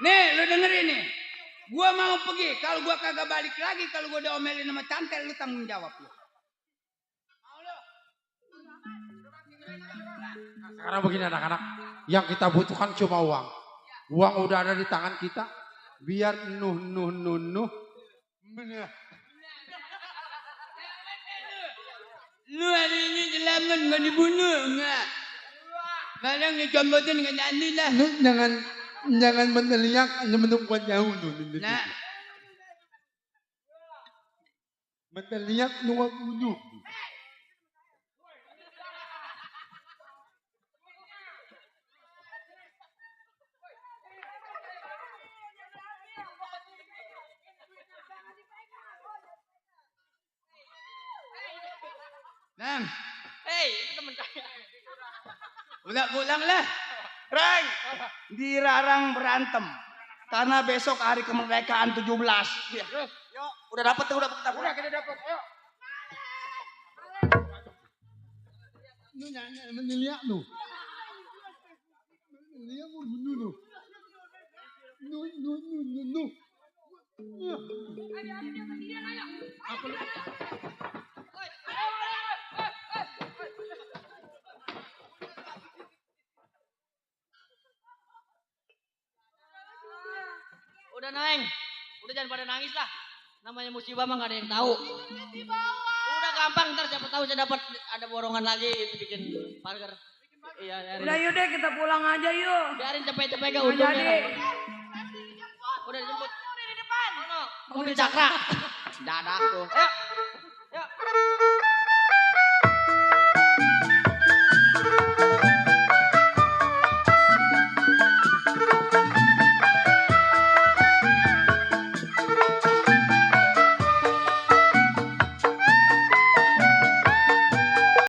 Nih lu dengerin nih. Gua mau pergi, kalau gua kagak balik lagi, kalau gua udah omelin sama Cantel, lu tanggung jawab lu. Sekarang begini anak-anak. Yang kita butuhkan cuma uang. Uang udah ada di tangan kita. Biar nuh. Lu hari ini jelangan gak dibunuh enggak? Kadang ngejambotin gak jadi lah. Jangan meneliak hanya menunggu jauh. Nah. Meneliak nunggu bunuh. Hei, itu teman saya. Ulang lah. Reng, dilarang berantem. Karena besok hari kemerdekaan 17. Yuk, udah dapet tuh, udah kita Udah kita dapat. Ayo. Nu nyanyi meniliak nu. Meniliak nu. Nu. Udah Neng, udah jangan pada nangis lah. Namanya musibah mah gak ada yang tahu. Udah gampang, ntar siapa tahu saya dapat ada borongan lagi bikin burger. Iya, Udah yuk deh kita pulang aja yuk. biarin cepet-cepet gak Nggak untungnya. jadi. Udah dijemput. Udah di depan. Mobil cakra. Dadah tuh. Ayo.